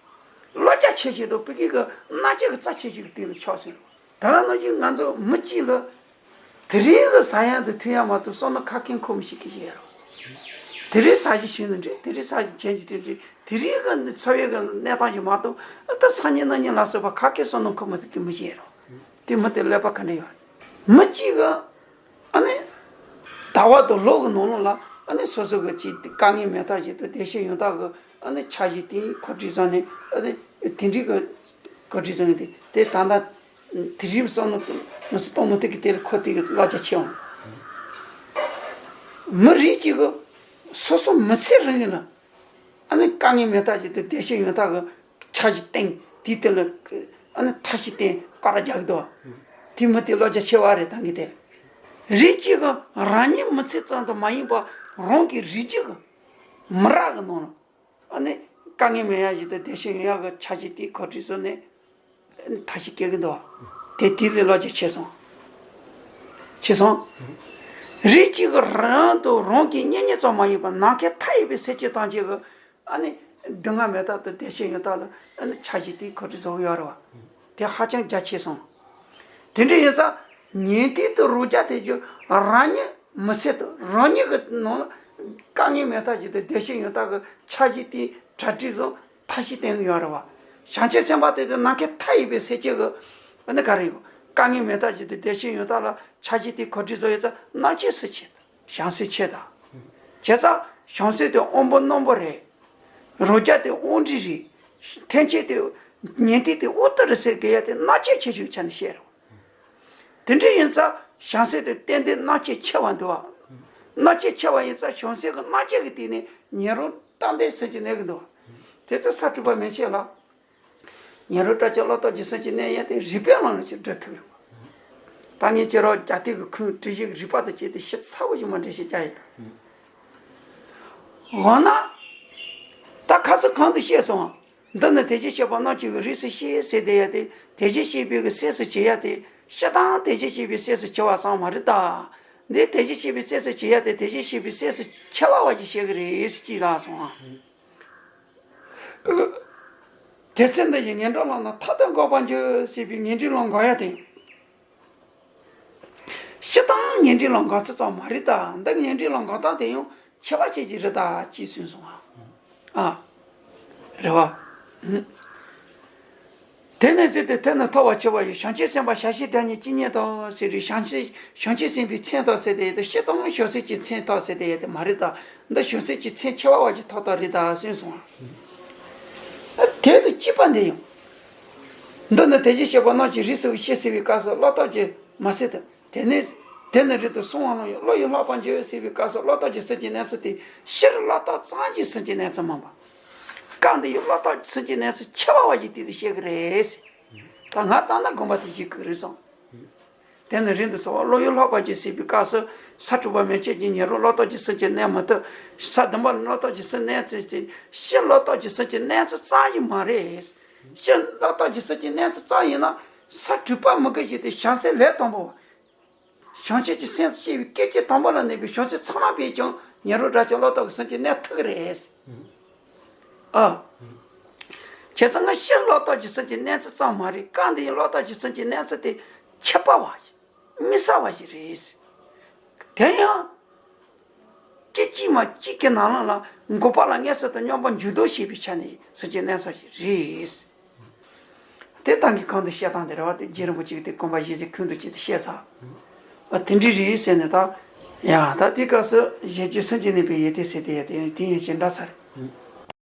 བློ་རྒྱ་ཆེ་བྱེད་དང་ཕ་གི་གི་མནའ་བཅད་ཀྱི་རྩ་ཆེ་བྱེད་ཀྱི་སྟེང་ལ་ཆགས་ཟིན་རེད་བ། ད་ག་ནང་བཞིན་ང་ཚོ་མི་གཅིག་ལ། དེ་རིང་གི་ཟ་ཡག་འདི་ཐོན་ཡག་མ་གཏོགས་བསམ་ན་ཁ་སྐད་ཁོ་མི་ཤེས་ཀྱི་ཡོད་རེད། དེ་རིང་ཟ་གཞི་ཞིག་ནི་འདྲ། དེ་རིང་ཟ་གཞི་གྱོན་གཞི་དེ་འདྲ། དེ་རིང་གི་འཚོ་བའི་གི་གནས་སྟངས་ཤིག་མ་གཏོགས་ད་སང་ཉིན་གནངས་ཉིན་ལ་སོགས་པ་ཁ་སྐད་བསམ་ན་ཁོ་མི་ཤེས་ཀྱི་མི་ཤེས་རེད། དེ་མི་དེ་ཀླད་པ་ག་འདྲ་ཡོད་རེད། མི་གཅིག་གི་ཨ་ནི་ཟླ་བ་དང་ལོ་གི་ནང་ལོགས་ལ་ཨ་ནི་སོ་སོ་གི་ཅིག་དཀའ་ངལ་མེད་ཐབས་ཤིག་དང་བདེ་སྐྱིད་ཡོང་ཐབས་གི་ཨ་ནི་འཆར་གཞི་དེ་གོ་སྒྲིག་བཟོས་ནས། ཨ་ནི་དེ་འདྲའི་གི་གོ་སྒྲིག་བཟོས་ནས་དེ་དེ་ད་ལྟ། དེ་རིང་བསམ་བློ་མི་སྲིད་གཏོང་མི་ཐུབ་ཀྱི་དེ་ལ་ཁོ་དེ་གི་བློ་རྒྱ་ཆེ་འོང་། མི་རིགས་གཅིག་གི་སོ་སོ་མི་ཚེ་རིང་ལ་ཨ་ནི་དཀའ་ངལ་མེད་ཐབས་ཀྱི་དེ་བདེ་སྐྱིད་ཡོང་ཐབས་ཀྱི་འཆར་གཞི་བཏིང་དེའི་སྟེང་ལ་ཨ་ནི་ཐབས་ཤེས་བཏིང་སྐོར་ར་རྒྱག་གི་འདུག་དེ་མི་དེ་བློ་རྒྱ་ཆེ་བ་རེད། ད་གི་དེ་རིགས་གཅིག་གི་རང་ཉིད་མི་ཚེ་ཙམ་དུ་མ་ཡིན་པར་རང་གི་རིགས་རྒྱུད་ཀྱི་མི་རབས་ཀྱི་ནང་ལ། ཨ་ནི་དཀའ་ངལ་མེད་ཡག་ཞིག་དང་བདེ་སྐྱིད་ཡོང་ཡག་གི་འཆར་གཞི་དེ་གོ་སྒྲིག་བཟོས་ནས་ཐབས་ཤེས་སྐྱེལ་གི་འདུག་དེ་དེ་ལས་བློ་རྒྱ་ཆེ་སོང་། ཆེ་སོང་། རིགས་གཅིག་གི་རང་དང་རང་གི་གཉེན་ཉེ་ཙམ་མ་ཡིན་པར་ནམ་མཁའི་མཐའ་ཡས་པའི་སེམས་ཅན་ཐམས་ཅད་ཀྱི་ཨ་ནི་སྡུག་བསྔལ་མེད་ཐབས་དང་བདེ་སྐྱིད་ཡོང་ཐབས་ལ་ཨ་ནི་འཆར་གཞི་དེ་གོ་སྒྲིག་བཟོ་གི་ཡོད་རེད་བ། དེ་ཧ་ཅང་རྒྱ་ཆེ་སོང་། དེ་འདྲ་ཡིན་ཙང་ཉན་ཐོས་དང་རང་རྒྱལ་དེ་ཚོ་རང་ཉིད་མི་ཚེ་དང་རང་ཉིད་ཀྱི་ནང་ལ་དཀའ་ངལ་མེད་ཐབས་ཀྱི་དང་བདེ་སྐྱིད་ཡོང་ཐབས་ཀྱི་འཆར་གཞི་དེ་གྲ་སྒྲིག་བཟོ་ཐབས་ཤེས་བསྟེན་གྱི་ཡོད་རེད་བ། བྱང་ཆུབ་སེམས་དཔའ་དེ་ཚོ་ནམ་མཁའི་མཐའ་ཡས་པའི་སེམས་ཅན་གྱི་ཨ་ནི་ག་རེ་ཡོད། དཀའ་ངལ་མེད་ཐབས་ཀྱི་དང་བདེ་སྐྱིད་ཡོང་ཐབས་ལ་འཆར་གཞི་དེ་གོ་སྒྲིག་བཟོ་ཡོད་ཙང་རྣམ་དཔྱོད་ཟེར་ཆེད། བྱང་སེམས་ཆེ་ད། བྱས་ཙང་བྱང་སེམས་དེ་དབང་པོ་རྣོན་པོ་རེད། རང་རྒྱལ་དེ་དབང་འབྲིང་རེད། ཐེག་ཆེན་དེ་ཉན་ཐོས་དེ་དབང་རྟུལ་རེད་ཟེར་གི་ཡ་དེ་རྣམ་དཔྱོད་ཆེ་ཤོས་ཆ་ནས་བཤད་རོགས། དེ་འདྲ་ཡིན་ཙང་བྱང་སེམས་དེ་ཏན་ཏན་རྣམ་དཔྱོད་ཆེ་བ་འདུག་བ། རྣམ་དཔྱོད་ཆེ་བ་ཡིན་ཙང་བྱང་སེམས་ཀྱི་རྣམ་དཔྱོད་ཀྱི་སྟེང་ནས་ཉན་རང་རྟག་འདས་ཟེར་གྱི་གནས་ཀྱི་འདུག་དེ་ཚོ་ས་སྤྲུལ་པ་མན་ཆད་ལ། ཉན་རང་བཀྲ་ཤིས་བློ་རྟགས་ཀྱི་སེམས་ཀྱི་གནས་ཡིན་ཏེ་རིགས་པའི་ལམ་ལ་ཅིག་འགྲོ་ཐུབ་ཡོང་། ད་ངས་ཁྱེད་རང་རྒྱ་སྟེང་གི་ཁུངས་བྲིས་ཤིག་རིགས་པ་དང་བཅས་ཏེ་ཞིབ་ཚགས་པོ་ཞིག་མ་འགྲེལ་ཞིག་རྒྱག་ཡིན་ད། འོ་ན། ད་ཁ་སང་གོང་དུ་བཤད་སོང་། འདི་ནི་དེ་བཞིན་གཤེགས་པ་རྣམ་བཅུ་གི་རིགས་སུ་སྐྱེ་ཟེར་དེ་ཡ་དེ་དེ་བཞིན་གཤེགས་པའི་གི་སྲས་སུ་བྱེད་ཡ་དེ་སྤྱིར་བཏང་དེ་བཞིན་གཤེགས་པའི་སྲས་སུ་བྱེད་པ་ཙམ་མ་རེད་ད། འདི་དེ་བཞིན་གཤེགས་པའི་སྲས་སུ་བྱེད་ཡ་དེ་དེ་བཞིན་གཤེགས་པའི་སྲས་སུ་ཁྱད་པར་བ་ཞིག་བཤད་གི་རེད་ཟེར་གྱིས་ལབ་སོང་ཨ། དེ་ཚེ་འདི་ཡི་ངན་འགྲོ་ལམ་ན་ཐར་དུ་འགོད་པར་འགྱུར་ཟེར་བའི་ངན་འགྲོའི་ལམ་འགོག་ཡ་དེ། སྤྱིར་བཏང་ངན་འགྲོའི་ལམ་འགོག་ཚུལ་ཙམ་མ་རེད་ད། འདི་ངན་འགྲོའི་ལམ་འགོག་སྟངས་དེ་ཡང་ཁྱད་པར་ཅན་ཅིག་རེད་ད་ཅེས་གསུངས་སོང་ང་། ཨ། རེད་བ། དེ་ནས་ཚེ་དེ་དེ་ནི་ཐོབ་པར་འགྱུར་བ་ཡི། བྱང་ཆུབ་སེམས་དཔའ་བྱ་བྱེད་སྒྲ་ཉིད་ཇི་སྙེད་དུ་ཟེར་བའི་བྱང་ཆུབ་བྱང་ཆུབ་སེམས་དཔའི་མཚན་ཐོབ་ཟེར་དེ་ཡོད་དེ། སྤྱིར་བཏང་བྱང་སེམས་ཀྱི་མཚན་ཐོབ་ཟེར་དེ་ཡོད་དེ་མ་རེད་ད། འདི་བྱང་སེམས་ཀྱི་མཚན་ཁྱད་པར་བ་ཅིག་ཐོབ་ཐོབ་རེད་ད་གསུངས་སོང་ང་། དེ་དང་གཅིག་པ་འདི་ཡང་། འདི་ནི་དེ་བཞིན་གཤེགས་པ་རྣམས་ཀྱི་རིགས་སུ་ཞེས་ཟེར་བའི་སྐབས་སུ་བློ་ཐོབ་ཀྱི་མ་ཟད་དུ། དེ་ནི་དེ་ནི་རིགས་དུ་གསུངས་པ་ལ་ཡང་བློ་ཡིས་བསླད་པར་འགྱུར་ཟེར་བའི་སྐབས་སུ་བློ་ཐོབ་ཀྱི་སེམས་ཀྱི་གནས་ཚུལ་དེ་སྤྱིར་བློ་ཐོབ་ཙམ་གྱི་སེམས་ཀྱི་གནས་ཚུལ་མིན་པ། སྐབས་འདི་ཡི་བློ་ཐོབ་ཀྱི་སེམས་ཀྱི་གནས་ཚུལ་ཁྱད་པར་བ་ཞིག་དེ་དུ་བཤད་ཀྱི་རེད། ད་ང་ལྟར་ན་དགོངས་པ་དེ་བཞེས་ཀྱི་རེད་བསམ། དེ་ནི་རིགས་དུ་གསུངས་པ་བློ་ཡིས་བསླད་པར་འགྱུར་ཟེར་བའི་སྐབས་སུ་ས་དྲུག་པ་མན་ཆད་ཀྱི་ཉོན་རང་བློ་ཐོབ་ཀྱི་སེམས་ཀྱི་གནས་མི་ཐུབ། ས་བདུན་པ་ལ་བློ་ཐོབ་ཀྱི་སེམས་གནས་ཚུལ་དེ་སྤྱིར་བློ་ཐོབ་ཀྱི་སེམས་ཀྱི་གནས་ཚུལ་ཙམ་ཞིག་མ་རེད། སྤྱིར་བློ་ཐོབ་ཀྱི་སེམས་ཀྱི་གནས་ཚུལ་ཙམ་ཡིན་ན་ས་དྲུག་པ་མི་དགོས་ཞེས་ཏེ་བྱང་སེམས་ལས་དང་པོ། བྱང་ཆུབ་ཀྱི་སེམས་སུ་སྐྱེ་བའི་སྐད་ཅིག་དང་པོ་ལ་གནས་པའི་བྱང་སེམས་ཚང་མ་པས་ཀྱང་ཉོན་རང་དགྲ་བཅོམ་བློ་ཐོབ་ཀྱི་སེམས་ཀྱི་གནས་ཐུབ་ཀྱི་རེད། ཨ། བྱས་ཙང་ང་སྤྱིར་བློ་ཐོབ་ཀྱི་སེམས་ཀྱི་གནས་ཚུལ་ཙམ་མ་རེད། སྐབས་འདི་ཡི་བློ་ཐོབ་ཀྱི་སེམས་ཀྱི་གནས་ཚུལ་དེ་ཁྱད་པར་བ་ཞིག་དམིགས་བསལ་བ་ཞིག་རེད། དེ་ཡང་། སྐད་ཅིག་མ་གཅིག་གི་ནང་ལ་ལ་འགོག་པ་ལ་མངོན་སུམ་དུ་སྙོམས་པར་འཇུག་ལྡོག་བྱེད་པའི་ཆ་ནས་སེམས་ཀྱི་གནས་ཚུལ་ཞིག་རེད། དེ་ལྟ་བུའི་གང་དུ་བཤད་སྟངས་དེ་རེད་བ། དེ་རྗེ་རིན་པོ་ཆེ་གིས་དེ་དགོངས་པ་བཞེས་ཚེ་ཁུངས་དུ་བྱས་ཏེ་བཤད་ཚར། ཨ་དེ་འདྲ་རེད་ཟེར་ནས་ད། ཡ་ད་དེའི་སྐབས་སུ་གཞན་གྱི་སེམས་ཀྱི་གནས་པའི་ཡེ་དེ་ཟེར་དེ་ཡ་དེ་དེ་ཡན་ཆད་འདྲ་ཚར།